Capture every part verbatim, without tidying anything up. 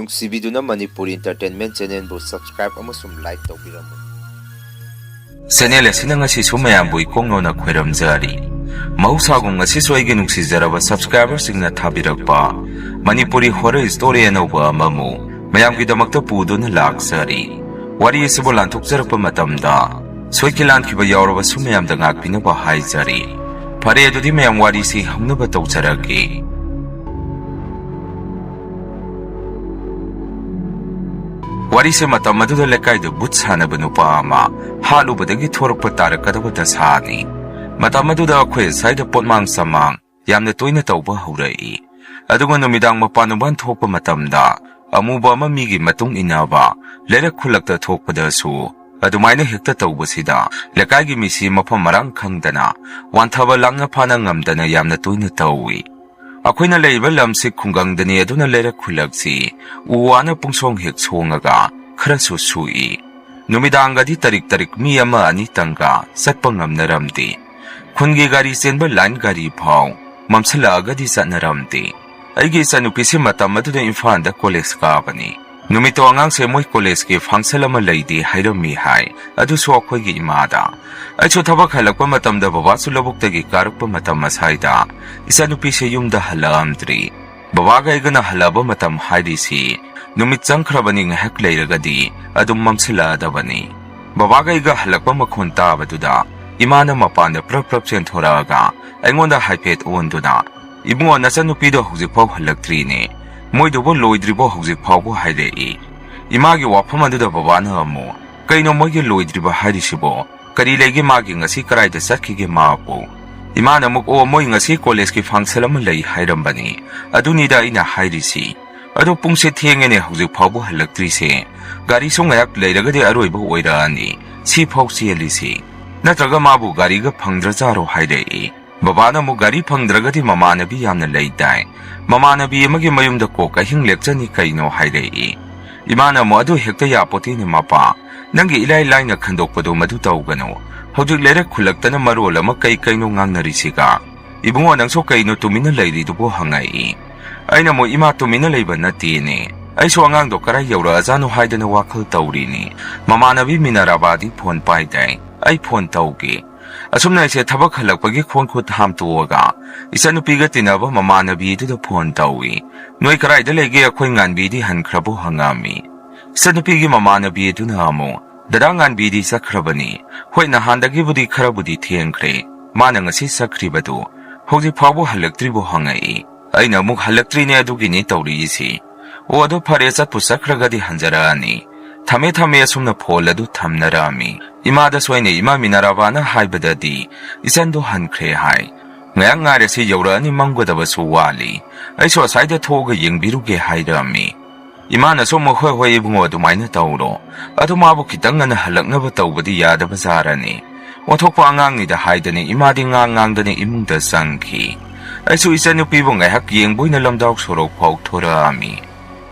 ꯅꯨꯡꯁꯤꯕꯤꯗꯨꯅ Manipuri Entertainment Channelꯕꯨ subscribe ꯑꯃꯁꯨꯡ like ꯇꯧꯕꯤꯔꯝꯃꯨ꯫ Channel ꯑꯁꯤꯅ ꯉꯁꯤꯁꯨ ꯃꯌꯥꯝꯕꯨ ꯏꯀꯣꯡꯅꯣꯅ ꯈꯣꯏꯔꯝꯖꯔꯤ꯫ ꯃꯍꯧꯁꯥꯒꯨꯝ ꯉꯁꯤꯁꯨ ꯑꯩꯒꯤ ꯅꯨꯡꯁꯤꯖꯔꯕ subscriberꯁꯤꯡꯅ ꯊꯥꯕꯤꯔꯛꯄ ꯃꯅꯤꯄꯨꯔꯤ horror story ꯑꯅꯧꯕ ꯑꯃꯃꯨꯛ ꯃꯌꯥꯝꯒꯤꯗꯃꯛꯇ ꯄꯨꯗꯨꯅ ꯂꯥꯛꯆꯔꯤ꯫ ꯋꯥꯔꯤ ꯑꯁꯤꯕꯨ ꯂꯥꯟꯊꯣꯛꯆꯔꯛꯄ ꯃꯇꯝꯗ ꯁꯣꯏꯈꯤ ꯂꯥꯟꯈꯤꯕ ꯌꯥꯎꯔꯕꯁꯨ ꯃꯌꯥꯝꯗ ꯉꯥꯛꯄꯤꯅꯕ ꯍꯥꯏꯖꯔꯤ꯫ ꯐꯔꯦ, ꯑꯗꯨꯗꯤ ꯃꯌꯥꯝ ꯋꯥꯔꯤꯁꯤ ꯍꯧꯅꯕ ꯇꯧꯖꯔꯛꯀꯦ꯫ ꯋꯥꯔꯤꯁꯦ ꯃꯇꯝ ꯑꯗꯨꯗ ꯂꯩꯀꯥꯏꯗ ꯚꯨꯠ ꯁꯥꯟꯅꯕ ꯅꯨꯄꯥ ꯑꯃ ꯍꯥꯠꯂꯨꯕꯗꯒꯤ ꯊꯣꯔꯛꯄ ꯇꯥꯔꯛꯀꯗꯕ ꯗꯁꯥꯅꯤ꯫ ꯃꯇꯝ ꯑꯗꯨꯗ ꯑꯩꯈꯣꯏ ꯁ꯭ꯋꯥꯏꯗ ꯄꯣꯠꯃꯥꯡ ꯆꯃꯥꯡ ꯌꯥꯝꯅ ꯇꯣꯏꯅ ꯇꯧꯕ ꯍꯧꯔꯛꯏ꯫ ꯑꯗꯨꯒ ꯅꯨꯃꯤꯗꯥꯡ ꯃꯄꯥꯟ ꯃꯄꯥꯟ ꯊꯣꯛꯄ ꯃꯇꯝꯗ ꯑꯃꯨꯕ ꯑꯃ ꯃꯤꯒꯤ ꯃꯇꯨꯡ ꯏꯟꯅꯕ ꯂꯩꯔꯛ ꯈꯨꯜꯂꯛꯇ ꯊꯣꯛꯄꯗꯁꯨ ꯑꯗꯨꯃꯥꯏꯅ ꯍꯦꯛꯇ ꯇꯧꯕꯁꯤꯗ ꯂꯩꯀꯥꯏꯒꯤ ꯃꯤꯁꯤ ꯃꯐꯝ ꯃꯔꯥꯡ ꯈꯪꯗꯅ ꯋꯥꯟꯊꯕ ꯂꯥꯡꯅ ꯐꯥꯅ ꯉꯝꯗꯅ ꯌꯥꯝꯅ ꯇꯣꯏꯅ ꯇꯧꯏ꯫ ꯑꯩꯈꯣꯏꯅ ꯂꯩꯔꯤꯕ ꯂꯝꯁꯤ ꯈꯨꯡꯒꯪꯗꯅꯤ, ꯑꯗꯨꯅ ꯂꯩꯔꯛ ꯈꯨꯜꯂꯛꯁꯤ ꯎ ꯋꯥꯅ ꯄꯨꯡꯁꯣꯡ ꯍꯦꯛ ꯁꯣꯡꯉꯒ ꯈꯔꯁꯨ ꯁꯨꯏ꯫ ꯅꯨꯃꯤꯗꯥꯡꯒꯗꯤ ꯇꯔꯤꯛ ꯇꯔꯤꯛ ꯃꯤ ꯑꯃ ꯑꯅꯤꯇꯪꯒ ꯆꯠꯄ ꯉꯝꯅꯔꯝꯗꯦ꯫ ꯈꯨꯟꯒꯤ ꯒꯥꯔꯤ ꯆꯦꯟꯕ line ꯒꯥꯔꯤ ꯐꯥꯎ ꯃꯝꯁꯤꯜꯂꯛꯑꯒꯗꯤ ꯆꯠꯅꯔꯝꯗꯦ꯫ ꯑꯩꯒꯤ ꯏꯆꯥꯅꯨꯄꯤꯁꯤ ꯃꯇꯝ ꯑꯗꯨꯗ ꯏꯝꯐꯥꯜꯗ college ꯀꯥꯕꯅꯤ꯫ ꯅꯨꯃꯤꯠꯇꯣ ꯑꯉꯥꯡꯁꯦ ꯃꯣꯏ collegeꯀꯤ function ꯑꯃ ꯂꯩꯗꯤ ꯍꯥꯏꯔꯝꯃꯤ ꯍꯥꯏ, ꯑꯗꯨꯁꯨ ꯑꯩꯈꯣꯏꯒꯤ ꯏꯃꯥꯗ꯫ ꯑꯩꯁꯨ ꯊꯕꯛ ꯍꯜꯂꯛꯄ ꯃꯇꯝꯗ ꯕꯕꯥꯁꯨ ꯂꯧꯕꯨꯛꯇꯒꯤ ꯀꯥꯔꯛꯄ ꯃꯇꯝ ꯑꯁꯥꯏꯗ ꯏꯆꯥꯅꯨꯄꯤꯁꯦ ꯌꯨꯝꯗ ꯍꯜꯂꯛꯑꯝꯗ꯭ꯔꯤ꯫ ꯕꯕꯥꯒ ꯑꯩꯒꯅ ꯍꯜꯂꯛꯑꯕ ꯃꯇꯝ ꯍꯥꯏꯔꯤꯁꯤ ꯅꯨꯃꯤꯠ ꯆꯪꯈ꯭ꯔꯕꯅꯤ, ꯉꯥꯏꯍꯥꯛ ꯂꯩꯔꯒꯗꯤ ꯑꯗꯨꯝ ꯃꯝꯁꯤꯜꯂꯛꯑꯗꯕꯅꯤ꯫ ꯕꯕꯥꯒ ꯑꯩꯒ ꯍꯜꯂꯛꯄ ꯃꯈꯣꯟ ꯇꯥꯕꯗꯨꯗ ꯏꯃꯥꯅ ꯃꯄꯥꯟꯗ ꯄ꯭ꯔꯞ ꯄ꯭ꯔꯞ ꯆꯦꯟꯊꯣꯔꯛꯑꯒ ꯑꯩꯉꯣꯟꯗ ꯍꯥꯏꯐꯦꯠ ꯑꯣꯟꯗꯨꯅ, "ꯏꯕꯨꯡꯉꯣ, ꯅꯆꯟꯅꯨꯄꯤꯗꯣ ꯍꯧꯖꯤꯛꯐꯥꯎ ꯍꯜꯂꯛꯇ꯭ꯔꯤꯅꯦ, ꯃꯣꯏꯗꯨꯕꯨ ꯂꯣꯏꯗ꯭ꯔꯤꯕꯣ ꯍꯧꯖꯤꯛ ꯐꯥꯎꯕ?" ꯍꯥꯏꯔꯛꯏ꯫ ꯏꯃꯥꯒꯤ ꯋꯥꯐꯝ ꯑꯗꯨꯗ ꯕꯕꯥꯅ ꯑꯃꯨꯛ, "ꯀꯩꯅꯣ ꯃꯣꯏꯒꯤ ꯂꯣꯏꯗ꯭ꯔꯤꯕ ꯍꯥꯏꯔꯤꯁꯤꯕꯣ? ꯀꯔꯤ ꯂꯩꯒꯦ ꯃꯥꯒꯤ? ꯉꯁꯤ ꯀꯔꯥꯏꯗ ꯆꯠꯈꯤꯒꯦ ꯃꯥꯕꯨ?" ꯏꯃꯥꯅ ꯑꯃꯨꯛ, "ꯑꯣ, ꯃꯣꯏ ꯉꯁꯤ collegeꯀꯤ function ꯑꯃ ꯂꯩ ꯍꯥꯏꯔꯝꯕꯅꯤ, ꯑꯗꯨꯅꯤꯗ ꯑꯩꯅ ꯍꯥꯏꯔꯤꯁꯤ꯫ ꯑꯗꯣ ꯄꯨꯡꯁꯦ ꯊꯦꯡꯉꯦꯅꯦ, ꯍꯧꯖꯤꯛ ꯐꯥꯎꯕ ꯍꯜꯂꯛꯇ꯭ꯔꯤꯁꯦ꯫ ꯒꯥꯔꯤꯁꯨ ꯉꯥꯏꯍꯥꯛ ꯂꯩꯔꯒꯗꯤ ꯑꯔꯣꯏꯕ ꯑꯣꯏꯔꯛꯑꯅꯤ, ꯁꯤ ꯐꯥꯎ ꯆꯦꯜꯂꯤꯁꯤ꯫ ꯅꯠꯇ꯭ꯔꯒ ꯃꯥꯕꯨ ꯒꯥꯔꯤꯒ ꯐꯪꯗ꯭ꯔꯖꯥꯔꯣ?" ꯍꯥꯏꯔꯛꯏ꯫ ꯕꯕꯥꯅ ꯑꯃꯨꯛ, "ꯒꯥꯔꯤ ꯐꯪꯗ꯭ꯔꯒꯗꯤ ꯃꯃꯥꯟꯅꯕꯤ ꯌꯥꯝꯅ ꯂꯩꯗꯥꯏ? ꯃꯃꯥꯟꯅꯕꯤ ꯑꯃꯒꯤ ꯃꯌꯨꯝꯗ ꯀꯣꯛ ꯑꯍꯤꯡ ꯂꯦꯛꯆꯅꯤ ꯀꯩꯅꯣ?" ꯍꯥꯏꯔꯛꯏ꯫ ꯏꯃꯥꯅ ꯑꯃꯨꯛ, "ꯑꯗꯨ ꯍꯦꯛꯇ ꯌꯥꯄꯣꯠꯇꯦꯅꯦ ꯃꯄꯥ, ꯅꯪꯒꯤ ꯏꯂꯥꯏ ꯂꯥꯏꯅ ꯈꯟꯗꯣꯛꯄꯗꯣ ꯃꯗꯨ ꯇꯧꯒꯅꯨ꯫ ꯍꯧꯖꯤꯛ ꯂꯩꯔꯛ ꯈꯨꯜꯂꯛꯇꯅ ꯃꯔꯣꯜ ꯑꯃ ꯀꯩ ꯀꯩꯅꯣ ꯉꯥꯡꯅꯔꯤꯁꯤꯒ?" "ꯏꯕꯨꯡꯉꯣ, ꯅꯪꯁꯨ ꯀꯩꯅꯣ ꯇꯨꯃꯤꯟꯅ ꯂꯩꯔꯤꯗꯨꯕꯨ?" ꯍꯪꯉꯛꯏ꯫ ꯑꯩꯅ ꯑꯃꯨꯛ, "ꯏꯃꯥ, ꯇꯨꯃꯤꯟꯅ ꯂꯩꯕ ꯅꯠꯇꯦꯅꯦ, ꯑꯩꯁꯨ ꯑꯉꯥꯡꯗꯣ ꯀꯔꯥꯏ ꯌꯧꯔꯛꯑꯖꯥꯠꯅꯣ ꯍꯥꯏꯗꯅ ꯋꯥꯈꯜ ꯇꯧꯔꯤꯅꯤ꯫ ꯃꯃꯥꯟꯅꯕꯤ ꯃꯤꯅꯔꯥꯕꯥꯗꯤ ꯐꯣꯟ ꯄꯥꯏꯗꯦ꯫ ꯑꯩ ꯐꯣꯟ ꯇꯧꯒꯦ꯫ ꯑꯁꯨꯝꯅ ꯑꯩꯁꯦ ꯊꯕꯛ ꯍꯜꯂꯛꯄꯒꯤ ꯈꯣꯡ ꯈꯨꯠ ꯍꯥꯝꯇꯣꯛꯑꯒ ꯏꯆꯟꯅꯨꯄꯤꯒ ꯇꯤꯟꯅꯕ ꯃꯃꯥꯟꯅꯕꯤꯗꯨꯗ ꯐꯣꯟ ꯇꯧꯏ꯫ "ꯅꯣꯏ ꯀꯔꯥꯏꯗ ꯂꯩꯒꯦ? ꯑꯩꯈꯣꯏ ꯉꯥꯟꯕꯤꯗꯤ ꯍꯟꯈ꯭ꯔꯕꯣ?" ꯍꯪꯉꯝꯃꯤ꯫ ꯏꯆꯟꯅꯨꯄꯤꯒꯤ ꯃꯃꯥꯟꯅꯕꯤ ꯑꯗꯨꯅ ꯑꯃꯨꯛ, "ꯗꯗꯥ ꯉꯥꯟꯕꯤꯗꯤ ꯆꯠꯈ꯭ꯔꯕꯅꯤ꯫ ꯍꯣꯏ, ꯅꯍꯥꯟꯗꯒꯤꯕꯨꯗꯤ ꯈꯔꯕꯨꯗꯤ ꯊꯦꯡꯈ꯭ꯔꯦ꯫ ꯃꯥꯅ ꯉꯁꯤ ꯆꯠꯈ꯭ꯔꯤꯕꯗꯨ ꯍꯧꯖꯤꯛ ꯐꯥꯎꯕ ꯍꯜꯂꯛꯇ꯭ꯔꯤꯕꯣ?" ꯍꯪꯉꯛꯏ꯫ ꯑꯩꯅ ꯑꯃꯨꯛ, "ꯍꯜꯂꯛꯇ꯭ꯔꯤꯅꯦ, ꯑꯗꯨꯒꯤꯅꯤ ꯇꯧꯔꯛꯏꯁꯤ꯫ ꯑꯣ, ꯑꯗꯨ ꯐꯔꯦ, ꯆꯠꯄꯨ ꯆꯠꯈ꯭ꯔꯒꯗꯤ ꯍꯟꯖꯔꯛꯑꯅꯤ꯫ ꯊꯝꯃꯦ, ꯊꯝꯃꯦ", ꯑꯁꯨꯝꯅ ꯐꯣꯟ ꯑꯗꯨ ꯊꯝꯅꯔꯛꯑꯝꯃꯤ꯫ ꯏꯃꯥꯗꯁꯨ ꯑꯩꯅ, "ꯏꯃꯥ, ꯃꯤꯅꯔꯥꯕꯥꯅ ꯍꯥꯏꯕꯗꯗꯤ ꯏꯆꯟꯗꯣ ꯍꯟꯈ꯭ꯔꯦ ꯍꯥꯏ꯫ ꯉꯥꯏꯍꯥꯛ ꯉꯥꯏꯔꯁꯤ, ꯌꯧꯔꯛꯑꯅꯤ, ꯃꯝꯒꯗꯕꯁꯨ ꯋꯥꯠꯂꯤ꯫ ꯑꯩꯁꯨ ꯑꯁ꯭ꯋꯥꯏꯗ ꯊꯣꯛꯑꯒ ꯌꯦꯡꯕꯤꯔꯨꯒꯦ", ꯍꯥꯏꯔꯛꯑꯝꯃꯤ꯫ ꯏꯃꯥꯅꯁꯨ ꯑꯃꯨꯛ, "ꯍꯣꯏ, ꯍꯣꯏ ꯏꯕꯨꯡꯉꯣ, ꯑꯗꯨꯃꯥꯏꯅ ꯇꯧꯔꯣ꯫ ꯑꯗꯨ ꯃꯥꯕꯨ ꯈꯤꯇꯪ ꯉꯟꯅ ꯍꯜꯂꯛꯅꯕ ꯇꯧꯕꯗꯤ ꯌꯥꯗꯕ ꯖꯥꯔꯅꯤ꯫ ꯑꯣꯟꯊꯣꯛꯄ ꯑꯉꯥꯡꯅꯤꯗ" ꯍꯥꯏꯗꯅ ꯏꯃꯥꯗꯤ ꯉꯥꯡ ꯉꯥꯡꯗꯅ ꯏꯃꯨꯡꯗ ꯆꯪꯈꯤ꯫ ꯑꯩꯁꯨ ꯏꯆꯟꯅꯨꯄꯤꯕꯨ ꯉꯥꯏꯍꯥꯛ ꯌꯦꯡꯕ ꯑꯣꯏꯅ ꯂꯝꯗꯥꯎ ꯁꯣꯔꯣꯛ ꯐꯥꯎ ꯊꯣꯔꯛꯑꯝꯃꯤ꯫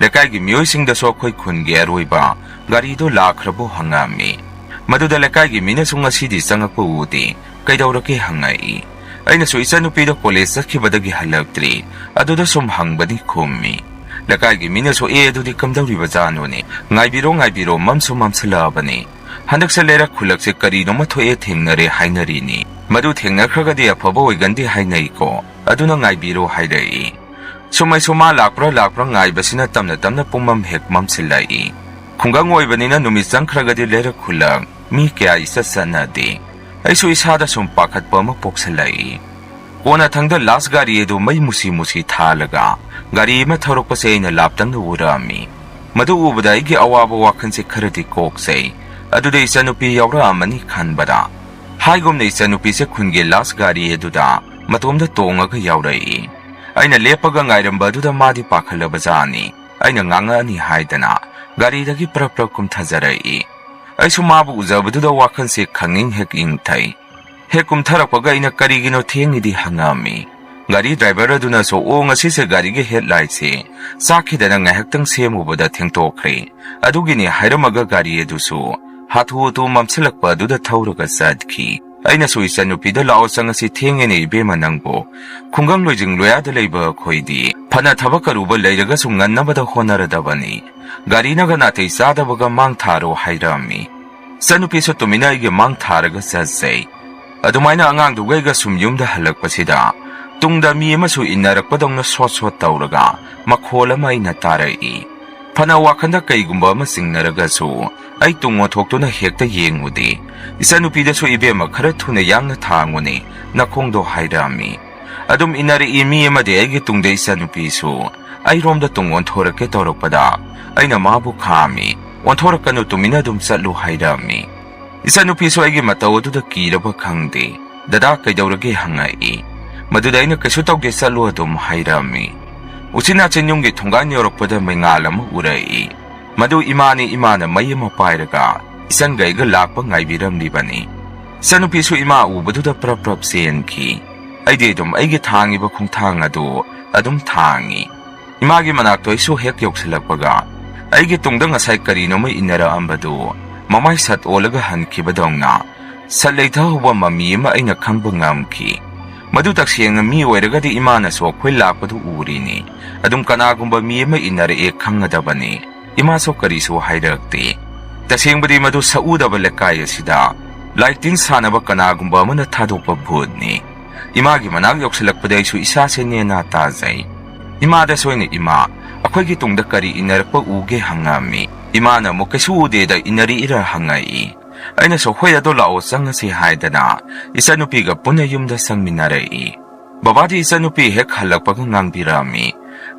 ꯂꯩꯀꯥꯏꯒꯤ ꯃꯤꯑꯣꯏꯁꯤꯡꯗꯁꯨ ꯑꯩꯈꯣꯏ ꯈꯨꯟꯒꯤ ꯑꯔꯣꯏꯕ ꯒꯥꯔꯤꯗꯣ ꯂꯥꯛꯈ꯭ꯔꯕꯣ ꯍꯪꯉꯛꯑꯝꯃꯤ꯫ ꯃꯗꯨꯗ ꯂꯩꯀꯥꯏꯒꯤ ꯃꯤꯅꯁꯨ ꯉꯁꯤꯗꯤ ꯆꯪꯉꯛꯄ ꯎꯗꯦ, ꯀꯩꯗꯧꯔꯒꯦ ꯍꯪꯉꯛꯏ꯫ ꯑꯩꯅꯁꯨ ꯏꯆꯟꯅꯨꯄꯤꯗꯣ ꯀꯣꯂꯦꯖ ꯆꯠꯈꯤꯕꯗꯒꯤ ꯍꯜꯂꯛꯇ꯭ꯔꯤ, ꯑꯗꯨꯗ ꯁꯨꯝ ꯍꯪꯕꯅꯤ ꯈꯨꯝꯃꯤ꯫ ꯂꯩꯀꯥꯏꯒꯤ ꯃꯤꯅꯁꯨ, "ꯑꯦ, ꯑꯗꯨꯗꯤ ꯀꯝꯗꯧꯔꯤꯕꯖꯥꯠꯅꯣꯅꯦ? ꯉꯥꯏꯕꯤꯔꯣ, ꯉꯥꯏꯕꯤꯔꯣ, ꯃꯝꯁꯨ ꯃꯝꯁꯤꯜꯂꯛꯑꯕꯅꯤ꯫ ꯍꯟꯗꯛꯁꯦ ꯂꯩꯔꯛ ꯈꯨꯜꯂꯛꯁꯦ ꯀꯔꯤꯅꯣꯃ ꯊꯣꯛꯑꯦ ꯊꯦꯡꯅꯔꯦ ꯍꯥꯏꯅꯔꯤꯅꯤ꯫ ꯃꯗꯨ ꯊꯦꯡꯅꯈ꯭ꯔꯒꯗꯤ ꯑꯐꯕ ꯑꯣꯏꯒꯟꯗꯦ ꯍꯥꯏꯅꯩꯀꯣ꯫ ꯑꯗꯨꯅ ꯉꯥꯏꯕꯤꯔꯣ" ꯍꯥꯏꯔꯛꯏ꯫ ꯁꯨꯝ ꯑꯩꯁꯨ ꯃꯥ ꯂꯥꯛꯄ꯭ꯔꯥ ꯂꯥꯛꯄ꯭ꯔꯥ ꯉꯥꯏꯕꯁꯤꯅ ꯇꯞꯅ ꯇꯞꯅ ꯄꯨꯡꯃꯝ ꯍꯦꯛ ꯃꯝꯁꯤꯜꯂꯛꯏ꯫ ꯈꯨꯡꯒꯪ ꯑꯣꯏꯕꯅꯤꯅ ꯅꯨꯃꯤꯠ ꯆꯪꯈ꯭ꯔꯒꯗꯤ ꯂꯩꯔꯛ ꯈꯨꯜꯂꯛ ꯃꯤ ꯀꯌꯥ ꯏꯆꯠ ꯆꯠꯅꯗꯦ꯫ ꯑꯩꯁꯨ ꯏꯁꯥꯗ ꯁꯨꯝ ꯄꯥꯈꯠꯄ ꯑꯃ ꯄꯣꯛꯁꯤꯜꯂꯛꯏ꯫ ꯀꯣꯟꯅꯊꯪꯗ ꯂꯥꯁ ꯒꯥꯔꯤ ꯑꯗꯨ ꯃꯩ ꯃꯨꯁꯤ ꯃꯨꯁꯤ ꯊꯥꯜꯂꯒ ꯒꯥꯔꯤ ꯑꯃ ꯊꯧꯔꯛꯄꯁꯦ ꯑꯩꯅ ꯂꯥꯞꯇꯪꯅ ꯎꯔꯛꯑꯝꯃꯤ꯫ ꯃꯗꯨ ꯎꯕꯗ ꯑꯩꯒꯤ ꯑꯋꯥꯕ ꯋꯥꯈꯜꯁꯦ ꯈꯔꯗꯤ ꯀꯣꯛꯆꯩ꯫ ꯑꯗꯨꯗ ꯏꯆꯟꯅꯨꯄꯤ ꯌꯥꯎꯔꯛꯑꯝꯃꯅꯤ ꯈꯟꯕꯗ, ꯍꯥꯏꯒꯨꯝꯅ ꯏꯆꯟꯅꯨꯄꯤꯁꯦ ꯈꯨꯟꯒꯤ ꯂꯥꯁ ꯒꯥꯔꯤ ꯑꯗꯨꯗ ꯃꯇꯣꯝꯗ ꯇꯣꯡꯉꯒ ꯌꯥꯎꯔꯛꯏ꯫ ꯑꯩꯅ ꯂꯦꯞꯄꯒ ꯉꯥꯏꯔꯝꯕ ꯑꯗꯨꯗ ꯃꯥꯗꯤ ꯄꯥꯈꯠꯂꯕꯖꯥꯠꯅꯤ꯫ ꯑꯩꯅ ꯉꯥꯡꯉꯛꯑꯅꯤ ꯍꯥꯏꯗꯅ ꯒꯥꯔꯤꯗꯒꯤ ꯄ꯭ꯔꯞ ꯄ꯭ꯔꯞ ꯀꯨꯝꯊꯖꯔꯛꯏ꯫ ꯑꯩꯁꯨ ꯃꯥꯕꯨ ꯎꯖꯕꯗꯨꯗ ꯋꯥꯈꯜꯁꯦ ꯈꯪꯏꯪ ꯍꯦꯛ ꯏꯪꯊꯩ꯫ ꯍꯦꯛ ꯀꯨꯝꯊꯔꯛꯄꯒ ꯑꯩꯅ "ꯀꯔꯤꯒꯤꯅꯣ ꯊꯦꯡꯉꯤꯗꯤ?" ꯍꯪꯉꯛꯑꯝꯃꯤ꯫ ꯒꯥꯔꯤ ꯗ꯭ꯔꯥꯏꯚꯔ ꯑꯗꯨꯅꯁꯨ, "ꯑꯣ, ꯉꯁꯤꯁꯦ ꯒꯥꯔꯤꯒꯤ ꯍꯦꯗꯂꯥꯏꯠꯁꯦ ꯆꯥꯛꯈꯤꯗꯅ ꯉꯥꯏꯍꯥꯛꯇꯪ ꯁꯦꯝꯃꯨꯕꯗ ꯊꯦꯡꯇꯣꯛꯈ꯭ꯔꯦ, ꯑꯗꯨꯒꯤꯅꯤ" ꯍꯥꯏꯔꯝꯃꯒ ꯒꯥꯔꯤ ꯑꯗꯨꯁꯨ ꯍꯥꯊꯨ ꯍꯥꯊꯨ ꯃꯝꯁꯤꯜꯂꯛꯄ ꯑꯗꯨꯗ ꯊꯧꯔꯒ ꯆꯠꯈꯤ꯫ ꯑꯩꯅꯁꯨ ꯏꯆꯟꯅꯨꯄꯤꯗ "ꯂꯥꯛꯑꯣ, ꯆꯪꯉꯁꯤ, ꯊꯦꯡꯉꯦꯅꯦ ꯏꯕꯦꯝꯃ ꯅꯪꯕꯨ꯫ ꯈꯨꯡꯒꯪ ꯂꯣꯏꯖꯤꯡ ꯂꯣꯌꯥꯗ ꯂꯩꯕ ꯑꯩꯈꯣꯏꯗꯤ ꯐꯅ ꯊꯕꯛ ꯑꯔꯨꯕ ꯂꯩꯔꯒꯁꯨ ꯉꯟꯅꯕꯗ ꯍꯣꯠꯅꯔꯗꯕꯅꯤ꯫ ꯒꯥꯔꯤꯅꯒ ꯅꯥꯇꯩ ꯆꯥꯗꯕꯒ ꯃꯥꯡ ꯊꯥꯔꯣ" ꯍꯥꯏꯔꯛꯑꯝꯃꯤ꯫ ꯏꯆꯟꯅꯨꯄꯤꯁꯨ ꯇꯨꯃꯤꯟꯅ ꯑꯩꯒꯤ ꯃꯥꯡ ꯊꯥꯔꯒ ꯆꯠꯆꯩ꯫ ꯑꯗꯨꯃꯥꯏꯅ ꯑꯉꯥꯡꯗꯨꯒ ꯑꯩꯒ ꯁꯨꯝ ꯌꯨꯝꯗ ꯍꯜꯂꯛꯄꯁꯤꯗ ꯇꯨꯡꯗ ꯃꯤ ꯑꯃꯁꯨ ꯏꯟꯅꯔꯛꯄꯗꯧꯅ ꯁꯣꯠ ꯁꯣꯠ ꯇꯧꯔꯒ ꯃꯈꯣꯜ ꯑꯃ ꯑꯩꯅ ꯇꯥꯔꯛꯏ꯫ ꯐꯅ ꯋꯥꯈꯟꯗ ꯀꯩꯒꯨꯝꯕ ꯑꯃ ꯆꯤꯡꯅꯔꯒꯁꯨ ꯑꯩ ꯇꯨꯡ ꯑꯣꯟꯊꯣꯛꯇꯨꯅ ꯍꯦꯛꯇ ꯌꯦꯡꯉꯨꯗꯦ꯫ ꯏꯆꯟꯅꯨꯄꯤꯗꯁꯨ "ꯏꯕꯦꯝꯃ, ꯈꯔ ꯊꯨꯅ ꯌꯥꯡꯅ ꯊꯥꯡꯉꯨꯅꯦ ꯅꯈꯣꯡꯗꯣ" ꯍꯥꯏꯔꯛꯑꯝꯃꯤ꯫ ꯑꯗꯨꯝ ꯏꯟꯅꯔꯛꯏ ꯃꯤ ꯑꯃꯗꯤ ꯑꯩꯒꯤ ꯇꯨꯡꯗ ꯏꯆꯟꯅꯨꯄꯤꯁꯨ ꯑꯩꯔꯣꯝꯗ ꯇꯨꯡ ꯑꯣꯟꯊꯣꯔꯛꯀꯦ ꯇꯧꯔꯛꯄꯗ ꯑꯩꯅ ꯃꯥꯕꯨ ꯈꯥꯝꯃꯤ꯫ "ꯑꯣꯟꯊꯣꯔꯛꯀꯅꯨ, ꯇꯨꯃꯤꯟꯅ ꯑꯗꯨꯝ ꯆꯠꯂꯨ" ꯍꯥꯏꯔꯛꯑꯝꯃꯤ꯫ ꯏꯆꯟꯅꯨꯄꯤꯁꯨ ꯑꯩꯒꯤ ꯃꯇꯧ ꯑꯗꯨꯗ ꯀꯤꯔꯕ ꯈꯪꯗꯦ꯫ "ꯗꯗꯥ, ꯀꯩꯗꯧꯔꯒꯦ?" ꯍꯪꯉꯛꯏ꯫ ꯃꯗꯨꯗ ꯑꯩꯅ "ꯀꯩꯁꯨ ꯇꯧꯗꯦ, ꯆꯠꯂꯨ" ꯑꯗꯨꯝ ꯍꯥꯏꯔꯝꯃꯤ꯫ ꯎꯆꯤꯟ ꯅꯥꯆꯤꯟ ꯌꯨꯝꯒꯤ ꯊꯣꯡꯒꯥꯟ ꯌꯧꯔꯛꯄꯗ ꯃꯩꯉꯥꯜ ꯑꯃ ꯎꯔꯛꯏ꯫ ꯃꯗꯨ ꯏꯃꯥꯅꯤ꯫ ꯏꯃꯥꯅ ꯃꯩ ꯑꯃ ꯄꯥꯏꯔꯒ ꯏꯆꯟꯒ ꯑꯩꯒ ꯂꯥꯛꯄ ꯉꯥꯏꯕꯤꯔꯝꯂꯤꯕꯅꯤ꯫ ꯏꯆꯟꯅꯨꯄꯤꯁꯨ ꯏꯃꯥ ꯎꯕꯗꯨꯗ ꯄ꯭ꯔꯞ ꯄ꯭ꯔꯞ ꯆꯦꯟꯈꯤ꯫ ꯑꯩꯗꯤ ꯑꯗꯨꯝ ꯑꯩꯒꯤ ꯊꯥꯡꯉꯤꯕ ꯈꯣꯡꯊꯥꯡ ꯑꯗꯨ ꯑꯗꯨꯝ ꯊꯥꯡꯉꯤ꯫ ꯏꯃꯥꯒꯤ ꯃꯅꯥꯛꯇ ꯑꯩꯁꯨ ꯍꯦꯛ ꯌꯧꯁꯤꯜꯂꯛꯄꯒ ꯑꯩꯒꯤ ꯇꯨꯡꯗ ꯉꯁꯥꯏ ꯀꯔꯤꯅꯣꯃ ꯏꯟꯅꯔꯛꯑꯝꯕꯗꯨ ꯃꯃꯥꯏ ꯁꯠ ꯑꯣꯜꯂꯒ ꯍꯟꯈꯤꯕꯗꯧꯅ ꯁꯠ ꯂꯩꯊꯍꯧꯕ ꯃꯃꯤ ꯑꯃ ꯑꯩꯅ ꯈꯪꯕ ꯉꯝꯈꯤ꯫ ꯃꯗꯨ ꯇꯁꯦꯡꯅ ꯃꯤ ꯑꯣꯏꯔꯒꯗꯤ ꯏꯃꯥꯅꯁꯨ ꯑꯩꯈꯣꯏ ꯂꯥꯛꯄꯗꯨ ꯎꯔꯤꯅꯤ꯫ ꯑꯗꯨꯝ ꯀꯅꯥꯒꯨꯝꯕ ꯃꯤ ꯑꯃ ꯏꯟꯅꯔꯛꯑꯦ ꯈꯪꯒꯗꯕꯅꯤ꯫ ꯏꯃꯥꯁꯨ ꯀꯔꯤꯁꯨ ꯍꯥꯏꯔꯛꯇꯦ꯫ ꯇꯁꯦꯡꯕꯗꯤ ꯃꯗꯨ ꯁꯛꯎꯗꯕ ꯂꯩꯀꯥꯏ ꯑꯁꯤꯗ ꯂꯥꯏ ꯇꯤꯟ ꯁꯥꯟꯅꯕ ꯀꯅꯥꯒꯨꯝꯕ ꯑꯃꯅ ꯊꯥꯗꯣꯛꯄ ꯚꯨꯠꯅꯤ꯫ ꯏꯃꯥꯒꯤ ꯃꯅꯥꯛ ꯌꯧꯁꯤꯜꯂꯛꯄꯗ ꯑꯩꯁꯨ ꯏꯁꯥꯁꯦ ꯅꯦꯅꯥ ꯇꯥꯖꯩ꯫ ꯏꯃꯥꯗꯁꯨ ꯑꯩꯅ "ꯏꯃꯥ, ꯑꯩꯈꯣꯏꯒꯤ ꯇꯨꯡꯗ ꯀꯔꯤ ꯏꯟꯅꯔꯛꯄ ꯎꯒꯦ?" ꯍꯪꯉꯛꯑꯝꯃꯤ꯫ ꯏꯃꯥꯅ ꯑꯃꯨꯛ "ꯀꯩꯁꯨ ꯎꯗꯦꯗ, ꯏꯟꯅꯔꯛꯏꯔ?" ꯍꯪꯉꯛꯏ꯫ ꯑꯩꯅꯁꯨ "ꯍꯣꯏ, ꯑꯗꯣ ꯂꯥꯛꯑꯣ, ꯆꯪꯉꯁꯤ" ꯍꯥꯏꯗꯅ ꯏꯆꯟꯅꯨꯄꯤꯒ ꯄꯨꯟꯅ ꯌꯨꯝꯗ ꯆꯪꯃꯤꯟꯅꯔꯛꯏ꯫ ꯕꯕꯥꯗꯤ ꯏꯆꯟꯅꯨꯄꯤ ꯍꯦꯛ ꯍꯜꯂꯛꯄꯒ ꯉꯥꯡꯕꯤꯔꯛꯑꯝꯃꯤ꯫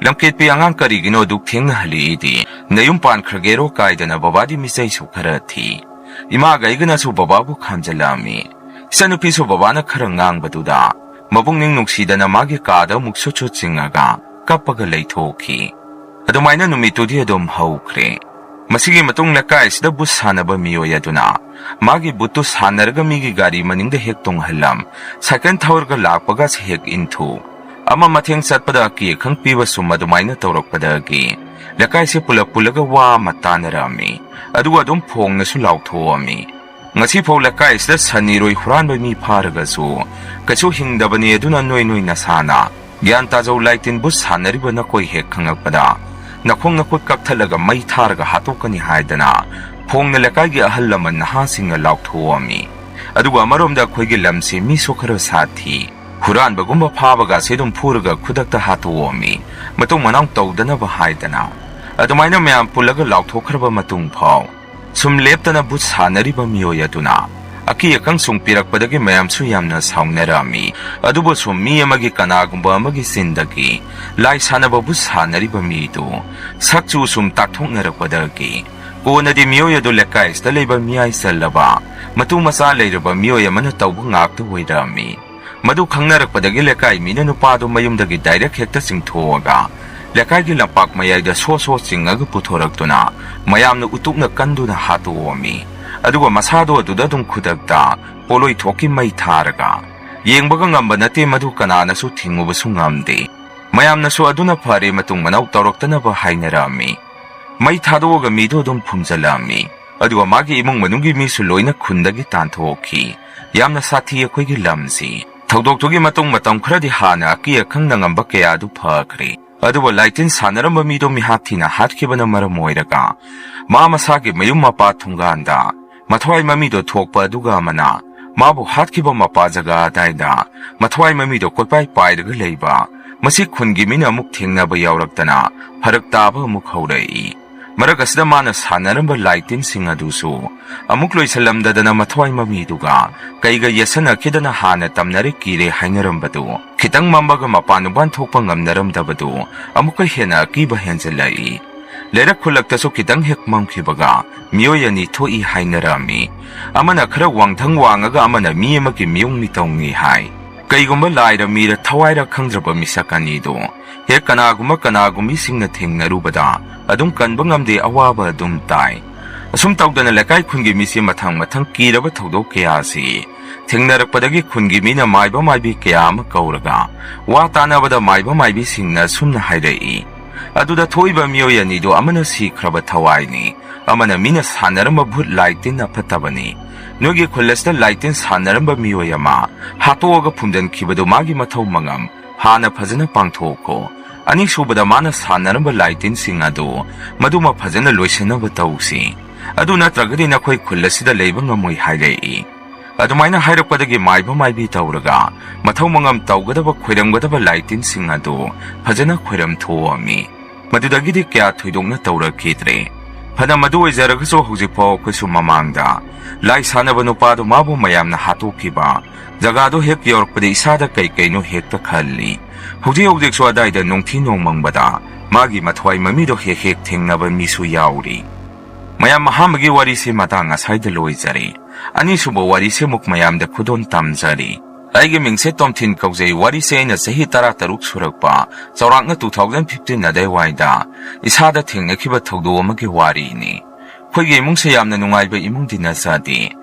"ꯂꯝꯀꯦꯠꯄꯤ ꯑꯉꯥꯡ, ꯀꯔꯤꯒꯤꯅꯣ ꯑꯗꯨꯛ ꯊꯦꯡꯅ ꯍꯜꯂꯛꯏꯗꯤ? ꯅꯌꯨꯝ ꯄꯥꯟꯈ꯭ꯔꯒꯦꯔꯣ?" ꯀꯥꯏꯗꯅ ꯕꯕꯥꯗꯤ ꯃꯤꯆꯩꯁꯨ ꯈꯔ ꯊꯤ꯫ ꯏꯃꯥꯒ ꯑꯩꯒꯅꯁꯨ ꯕꯕꯥꯕꯨ ꯈꯥꯝꯖꯜꯂꯛꯑꯝꯃꯤ꯫ ꯏꯆꯟꯅꯨꯄꯤꯁꯨ ꯕꯕꯥꯅ ꯈꯔ ꯉꯥꯡꯕꯗꯨꯗ ꯃꯄꯨꯛꯅꯤꯡ ꯅꯨꯡꯁꯤꯗꯅ ꯃꯥꯒꯤ ꯀꯥꯗ ꯑꯃꯨꯛ ꯁꯨꯠ ꯁꯨꯠ ꯆꯤꯡꯉꯒ ꯀꯞꯄꯒ ꯂꯩꯊꯣꯛꯈꯤ꯫ ꯑꯗꯨꯃꯥꯏꯅ ꯅꯨꯃꯤꯠꯇꯨꯗꯤ ꯑꯗꯨꯝ ꯍꯧꯈ꯭ꯔꯦ꯫ ꯃꯁꯤꯒꯤ ꯃꯇꯨꯡ ꯂꯩꯀꯥꯏ ꯑꯁꯤꯗ ꯕꯨꯠ ꯁꯥꯟꯅꯕ ꯃꯤꯑꯣꯏ ꯑꯗꯨꯅ ꯃꯥꯒꯤ ꯕꯨꯠꯇꯨ ꯁꯥꯟꯅꯔꯒ ꯃꯤꯒꯤ ꯒꯥꯔꯤ ꯃꯅꯤꯡꯗ ꯍꯦꯛ ꯇꯣꯡꯍꯜꯂꯝ, ꯁꯥꯏꯀꯜ ꯊꯧꯔꯒ ꯂꯥꯛꯄꯒ ꯍꯦꯛ ꯏꯟꯊꯨ꯫ ꯑꯃ ꯃꯊꯦꯡ ꯆꯠꯄꯗ ꯑꯀꯤ ꯑꯈꯪ ꯄꯤꯕ ꯁꯨꯝ ꯑꯗꯨꯃꯥꯏꯅ ꯇꯧꯔꯛꯄꯗꯒꯤ ꯂꯩꯀꯥꯏꯁꯦ ꯄꯨꯂꯞ ꯄꯨꯜꯂꯒ ꯋꯥ ꯑꯃ ꯇꯥꯅꯔꯝꯃꯤ꯫ ꯑꯗꯨꯒ ꯑꯗꯨꯝ ꯐꯣꯡꯅꯁꯨ ꯂꯥꯎꯊꯣꯛꯑꯝꯃꯤ꯫ ꯉꯁꯤꯐꯥꯎ ꯂꯩꯀꯥꯏꯁꯤꯗ ꯁꯟ ꯏꯔꯣꯏ ꯍꯨꯔꯥꯟꯕ ꯃꯤ ꯐꯥꯔꯒꯁꯨ ꯀꯩꯁꯨ ꯍꯤꯡꯗꯕꯅꯤ꯫ ꯑꯗꯨꯅ ꯅꯣꯏ ꯅꯣꯏ ꯅꯁꯥꯅ ꯒ꯭ꯌꯥꯟ ꯇꯥꯖꯧ꯫ ꯂꯥꯏꯇꯤꯟ ꯕꯨꯠ ꯁꯥꯟꯅꯔꯤꯕ ꯅꯈꯣꯏ ꯍꯦꯛ ꯈꯪꯂꯛꯄꯗ ꯅꯈꯣꯡ ꯅꯈꯨꯠ ꯀꯛꯊꯠꯂꯒ ꯃꯩ ꯊꯥꯔꯒ ꯍꯥꯠꯇꯣꯛꯀꯅꯤ ꯍꯥꯏꯗꯅ ꯐꯣꯡꯅ ꯂꯩꯀꯥꯏꯒꯤ ꯑꯍꯜ ꯂꯃꯟ ꯅꯍꯥꯁꯤꯡꯅ ꯂꯥꯎꯊꯣꯛꯑꯝꯃꯤ꯫ ꯑꯗꯨꯒ ꯑꯃꯔꯣꯝꯗ ꯑꯩꯈꯣꯏꯒꯤ ꯂꯝꯁꯤ ꯃꯤꯁꯨ ꯈꯔ ꯁꯥꯊꯤ꯫ ꯍꯨꯔꯥꯟꯕꯒꯨꯝꯕ ꯐꯥꯕꯒꯁꯦ ꯑꯗꯨꯝ ꯐꯨꯔꯒ ꯈꯨꯗꯛꯇ ꯍꯥꯠꯇꯣꯛꯑꯝꯃꯤ, ꯃꯇꯨꯡ ꯃꯅꯥꯎ ꯇꯧꯗꯅꯕ ꯍꯥꯏꯗꯅ꯫ ꯑꯗꯨꯃꯥꯏꯅ ꯃꯌꯥꯝ ꯄꯨꯜꯂꯒ ꯂꯥꯎꯊꯣꯛꯈ꯭ꯔꯕ ꯃꯇꯨꯡ ꯐꯥꯎ ꯁꯨꯝ ꯂꯦꯞꯇꯅ ꯕꯨꯠ ꯁꯥꯟꯅꯔꯤꯕ ꯃꯤꯑꯣꯏ ꯑꯗꯨꯅ ꯑꯀꯤ ꯑꯈꯪ ꯁꯨꯝ ꯄꯤꯔꯛꯄꯗꯒꯤ ꯃꯌꯥꯝꯁꯨ ꯌꯥꯝꯅ ꯁꯥꯎꯅꯔꯝꯃꯤ꯫ ꯑꯗꯨꯕꯨ ꯁꯨꯝ ꯃꯤ ꯑꯃꯒꯤ ꯀꯅꯥꯒꯨꯝꯕ ꯑꯃꯒꯤ ꯆꯤꯟꯗꯒꯤ ꯂꯥꯏ ꯁꯥꯟꯅꯕ ꯕꯨꯠ ꯁꯥꯟꯅꯔꯤꯕ ꯃꯤꯗꯨ ꯁꯛꯆꯨ ꯁꯨꯝ ꯇꯥꯛꯊꯣꯛꯅꯔꯛꯄꯗꯒꯤ ꯀꯣꯟꯅꯗꯤ ꯃꯤꯑꯣꯏ ꯑꯗꯨ ꯂꯩꯀꯥꯏꯁꯤꯗ ꯂꯩꯕ ꯃꯤꯌꯥꯏ ꯆꯜꯂꯕ ꯃꯇꯨ ꯃꯆꯥ ꯂꯩꯔꯕ ꯃꯤꯑꯣꯏ ꯑꯃꯅ ꯇꯧꯕ ꯉꯥꯛꯇ ꯑꯣꯏꯔꯝꯃꯤ꯫ ꯃꯗꯨ ꯈꯪꯅꯔꯛꯄꯗꯒꯤ ꯂꯩꯀꯥꯏ ꯃꯤꯅ ꯅꯨꯄꯥꯗꯨ ꯃꯌꯨꯝꯗꯒꯤ ꯗꯥꯏꯔꯦꯛ ꯍꯦꯛꯇ ꯆꯤꯡꯊꯣꯛꯑꯒ ꯂꯩꯀꯥꯏꯒꯤ ꯂꯝꯄꯥꯛ ꯃꯌꯥꯏꯗ ꯁꯣ ꯁꯣ ꯆꯤꯡꯉꯒ ꯄꯨꯊꯣꯔꯛꯇꯨꯅ ꯃꯌꯥꯝꯅ ꯎꯇꯨꯞꯅ ꯀꯟꯗꯨꯅ ꯍꯥꯠꯇꯣꯛꯑꯝꯃꯤ꯫ ꯑꯗꯨꯒ ꯃꯁꯥꯗꯣ ꯑꯗꯨꯗ ꯑꯗꯨꯝ ꯈꯨꯗꯛꯇ ꯄꯣꯂꯣꯏ ꯊꯣꯛꯀꯤ ꯃꯩ ꯊꯥꯔꯒ ꯌꯦꯡꯕꯒ ꯉꯝꯕ ꯅꯠꯇꯦ꯫ ꯃꯗꯨ ꯀꯅꯥꯅꯁꯨ ꯊꯤꯡꯉꯨꯕꯁꯨ ꯉꯝꯗꯦ꯫ ꯃꯌꯥꯝꯅꯁꯨ ꯑꯗꯨꯅ ꯐꯔꯦ, ꯃꯇꯨꯡ ꯃꯅꯥꯎ ꯇꯧꯔꯛꯇꯅꯕ ꯍꯥꯏꯅꯔꯝꯃꯤ꯫ ꯃꯩ ꯊꯥꯗꯣꯛꯑꯒ ꯃꯤꯗꯨ ꯑꯗꯨꯝ ꯐꯨꯝꯖꯤꯜꯂꯝꯃꯤ꯫ ꯑꯗꯨꯒ ꯃꯥꯒꯤ ꯏꯃꯨꯡ ꯃꯅꯨꯡꯒꯤ ꯃꯤꯁꯨ ꯂꯣꯏꯅ ꯈꯨꯟꯗꯒꯤ ꯇꯥꯟꯊꯣꯛꯈꯤ꯫ ꯌꯥꯝꯅ ꯁꯥꯊꯤ ꯑꯩꯈꯣꯏꯒꯤ ꯂꯝꯁꯤ꯫ ꯊꯧꯗꯣꯛꯇꯨꯒꯤ ꯃꯇꯨꯡ ꯃꯇꯝ ꯈꯔꯗꯤ ꯍꯥꯟꯅ ꯑꯀꯤ ꯑꯈꯪ ꯅꯪꯉꯝꯕ ꯀꯌꯥ ꯑꯗꯨ ꯐꯈ꯭ꯔꯦ꯫ ꯑꯗꯨꯕꯨ ꯂꯥꯏꯇꯤꯟ ꯁꯥꯟꯅꯔꯝꯕ ꯃꯤꯗꯣ ꯃꯤꯍꯥꯠ ꯊꯤꯅ ꯍꯥꯠꯈꯤꯕꯅ ꯃꯔꯝ ꯑꯣꯏꯔꯒ ꯃꯥ ꯃꯁꯥꯒꯤ ꯃꯌꯨꯝ ꯃꯄꯥ ꯊꯣꯡꯒꯥꯟꯗ ꯃꯊ꯭ꯋꯥꯏ ꯃꯃꯤꯗꯣ ꯊꯣꯛꯄ ꯑꯗꯨꯒ ꯑꯃꯅ ꯃꯥꯕꯨ ꯍꯥꯠꯈꯤꯕ ꯃꯄꯥ ꯖꯒꯥ ꯑꯗꯥꯏꯗ ꯃꯊ꯭ꯋꯥꯏ ꯃꯃꯤꯗꯣ ꯀꯣꯏꯄꯥꯏ ꯄꯥꯏꯔꯒ ꯂꯩꯕ, ꯃꯁꯤ ꯈꯨꯟꯒꯤ ꯃꯤꯅ ꯑꯃꯨꯛ ꯊꯦꯡꯅꯕ ꯌꯥꯎꯔꯛꯇꯅ ꯐꯔꯛ ꯇꯥꯕ ꯑꯃꯨꯛ ꯍꯧꯔꯛꯏ꯫ ꯃꯔꯛ ꯑꯁꯤꯗ ꯃꯥꯅ ꯁꯥꯟꯅꯔꯝꯕ ꯂꯥꯏꯇꯤꯟꯁꯤꯡ ꯑꯗꯨꯁꯨ ꯑꯃꯨꯛ ꯂꯣꯏꯁꯤꯜꯂꯝꯗꯗꯅ ꯃꯊ꯭ꯋꯥꯏ ꯃꯃꯤꯗꯨꯒ ꯀꯩꯒ ꯌꯦꯠꯁꯟꯅꯈꯤꯗꯅ ꯍꯥꯟꯅ ꯇꯝꯅꯔꯦ ꯀꯤꯔꯦ ꯍꯥꯏꯅꯔꯝꯕꯗꯨ ꯈꯤꯇꯪ ꯃꯝꯕꯒ ꯃꯄꯥꯟ ꯃꯄꯥꯟ ꯊꯣꯛꯄ ꯉꯝꯅꯔꯝꯗꯕꯗꯨ ꯑꯃꯨꯛꯀ ꯍꯦꯟꯅ ꯑꯀꯤꯕ ꯍꯦꯟꯖꯤꯜꯂꯛꯏ꯫ ꯂꯩꯔꯛ ꯈꯨꯜꯂꯛꯇꯁꯨ ꯈꯤꯇꯪ ꯍꯦꯛ ꯃꯝꯈꯤꯕꯒ ꯃꯤꯑꯣꯏ ꯑꯅꯤ ꯊꯣꯛꯏ ꯍꯥꯏꯅꯔꯝꯃꯤ꯫ ꯑꯃꯅ ꯈꯔ ꯋꯥꯡꯊꯪ ꯋꯥꯡꯉꯒ ꯑꯃꯅ ꯃꯤ ꯑꯃꯒꯤ ꯃꯤꯑꯣꯡ ꯃꯤꯇꯧꯅꯤ ꯍꯥꯏ꯫ ꯀꯩꯒꯨꯝꯕ ꯂꯥꯏꯔ ꯃꯤꯔ ꯊꯋꯥꯏꯔ ꯈꯪꯗ꯭ꯔꯕ ꯃꯤꯁꯛ ꯑꯅꯤꯗꯨ ꯍꯦꯛ ꯀꯅꯥꯒꯨꯝꯕ ꯀꯅꯥꯒꯨꯝꯕꯤꯁꯤꯡꯅ ꯊꯦꯡꯅꯔꯨꯕꯗ ꯑꯗꯨꯝ ꯀꯟꯕ ꯉꯝꯗꯦ, ꯑꯋꯥꯕ ꯑꯗꯨꯝ ꯇꯥꯏ꯫ ꯑꯁꯨꯝ ꯇꯧꯗꯅ ꯂꯩꯀꯥꯏ ꯈꯨꯟꯒꯤ ꯃꯤꯁꯤ ꯃꯊꯪ ꯃꯊꯪ ꯀꯤꯔꯕ ꯊꯧꯗꯣꯛ ꯀꯌꯥ ꯑꯁꯤ ꯊꯦꯡꯅꯔꯛꯄꯗꯒꯤ ꯈꯨꯟꯒꯤ ꯃꯤꯅ ꯃꯥꯏꯕ ꯃꯥꯏꯕꯤ ꯀꯌꯥ ꯑꯃ ꯀꯧꯔꯒ ꯋꯥ ꯇꯥꯅꯕꯗ ꯃꯥꯏꯕ ꯃꯥꯏꯕꯤꯁꯤꯡꯅ ꯁꯨꯝꯅ ꯍꯥꯏꯔꯛꯏ, ꯑꯗꯨꯗ ꯊꯣꯛꯏꯕ ꯃꯤꯑꯣꯏ ꯑꯅꯤꯗꯨ ꯑꯃꯅ ꯁꯤꯈ꯭ꯔꯕ ꯊꯋꯥꯏꯅꯤ, ꯑꯃꯅ ꯃꯤꯅ ꯁꯥꯟꯅꯔꯝꯕ ꯚꯨꯠ ꯂꯥꯏ ꯇꯤꯟ ꯑꯐꯠꯇꯕꯅꯤ꯫ ꯅꯣꯏꯒꯤ ꯈꯨꯜ ꯑꯁꯤꯗ ꯂꯥꯏ ꯇꯤꯟ ꯁꯥꯟꯅꯔꯝꯕ ꯃꯤꯑꯣꯏ ꯑꯃ ꯍꯥꯠꯇꯣꯛꯑꯒ ꯐꯨꯝꯖꯤꯟꯈꯤꯕꯗꯨ ꯃꯥꯒꯤ ꯃꯊꯧ ꯃꯉꯝ ꯍꯥꯟꯅ ꯐꯖꯅ ꯄꯥꯡꯊꯣꯛꯈꯣ꯫ ꯑꯅꯤꯁꯨꯕꯗ ꯃꯥꯅ ꯁꯥꯟꯅꯔꯝꯕ ꯂꯥꯏ ꯇꯤꯟꯁꯤꯡ ꯑꯗꯨ ꯃꯗꯨꯃ ꯐꯖꯅ ꯂꯣꯏꯁꯤꯟꯅꯕ ꯇꯧꯁꯤ꯫ ꯑꯗꯨ ꯅꯠꯇ꯭ꯔꯒꯗꯤ ꯅꯈꯣꯏ ꯈꯨꯜ ꯑꯁꯤꯗ ꯂꯩꯕ ꯉꯝꯃꯣꯏ ꯍꯥꯏꯔꯛꯏ꯫ ꯑꯗꯨꯃꯥꯏꯅ ꯍꯥꯏꯔꯛꯄꯗꯒꯤ ꯃꯥꯏꯕ ꯃꯥꯏꯕꯤ ꯇꯧꯔꯒ ꯃꯊꯧ ꯃꯉꯝ ꯇꯧꯒꯗꯕ ꯈꯣꯏꯔꯝꯒꯗꯕ ꯂꯥꯏ ꯇꯤꯟꯁꯤꯡ ꯑꯗꯨ ꯐꯖꯅ ꯈꯣꯏꯔꯝ ꯊꯣꯛꯑꯝꯃꯤ꯫ ꯃꯗꯨꯗꯒꯤꯗꯤ ꯀꯌꯥ ꯊꯣꯏꯗꯣꯛꯅ ꯇꯧꯔꯛꯈꯤꯗ꯭ꯔꯦ꯫ ꯐꯅ ꯃꯗꯨ ꯑꯣꯏꯖꯔꯒꯁꯨ ꯍꯧꯖꯤꯛꯐꯥꯎ ꯑꯩꯈꯣꯏꯁꯨ ꯃꯃꯥꯡꯗ ꯂꯥꯏ ꯁꯥꯟꯅꯕ ꯅꯨꯄꯥꯗꯨ ꯃꯥꯕꯨ ꯃꯌꯥꯝꯅ ꯍꯥꯠꯇꯣꯛꯈꯤꯕ ꯖꯒꯥꯗꯨ ꯍꯦꯛ ꯌꯧꯔꯛꯄꯗ ꯏꯁꯥꯗ ꯀꯩ ꯀꯩꯅꯣ ꯍꯦꯛꯇ ꯈꯜꯂꯤ꯫ ꯍꯧꯖꯤꯛ ꯍꯧꯖꯤꯛꯁꯨ ꯑꯗꯥꯏꯗ ꯅꯨꯡꯊꯤ ꯅꯣꯡꯃꯪꯕꯗ ꯃꯥꯒꯤ ꯃꯊ꯭ꯋꯥꯏ ꯃꯃꯤꯗꯣ ꯍꯦꯛ ꯍꯦꯛ ꯊꯦꯡꯅꯕ ꯃꯤꯁꯨ ꯌꯥꯎꯔꯤ꯫ ꯃꯌꯥꯝ, ꯑꯍꯥꯟꯕꯒꯤ ꯋꯥꯔꯤꯁꯤ ꯃꯇꯥꯡ ꯑꯁꯥꯏꯗ ꯂꯣꯏꯖꯔꯦ꯫ ꯑꯅꯤꯁꯨꯕ ꯋꯥꯔꯤꯁꯤ ꯑꯃꯨꯛ ꯃꯌꯥꯝꯗ ꯈꯨꯗꯣꯜ ꯇꯝꯖꯔꯤ꯫ ꯑꯩꯒꯤ ꯃꯤꯡꯁꯦ ꯇꯣꯝꯊꯤꯟ ꯀꯧꯖꯩ꯫ ꯋꯥꯔꯤꯁꯦ ꯑꯩꯅ ꯆꯍꯤ ꯇꯔꯥ ꯇꯔꯨꯛ ꯁꯨꯔꯛꯄ, ꯆꯥꯎꯔꯥꯛꯅ two thousand fifteen ꯑꯗꯥꯏꯋꯥꯏꯗ ꯏꯁꯥꯗ ꯊꯦꯡꯅꯈꯤꯕ ꯊꯧꯗꯣꯛ ꯑꯃꯒꯤ ꯋꯥꯔꯤꯅꯤ꯫ ꯑꯩꯈꯣꯏꯒꯤ ꯏꯃꯨꯡꯁꯦ ꯌꯥꯝꯅ ꯅꯨꯡꯉꯥꯏꯕ ꯏꯃꯨꯡꯗꯤ ꯅꯠꯆꯗꯦ꯫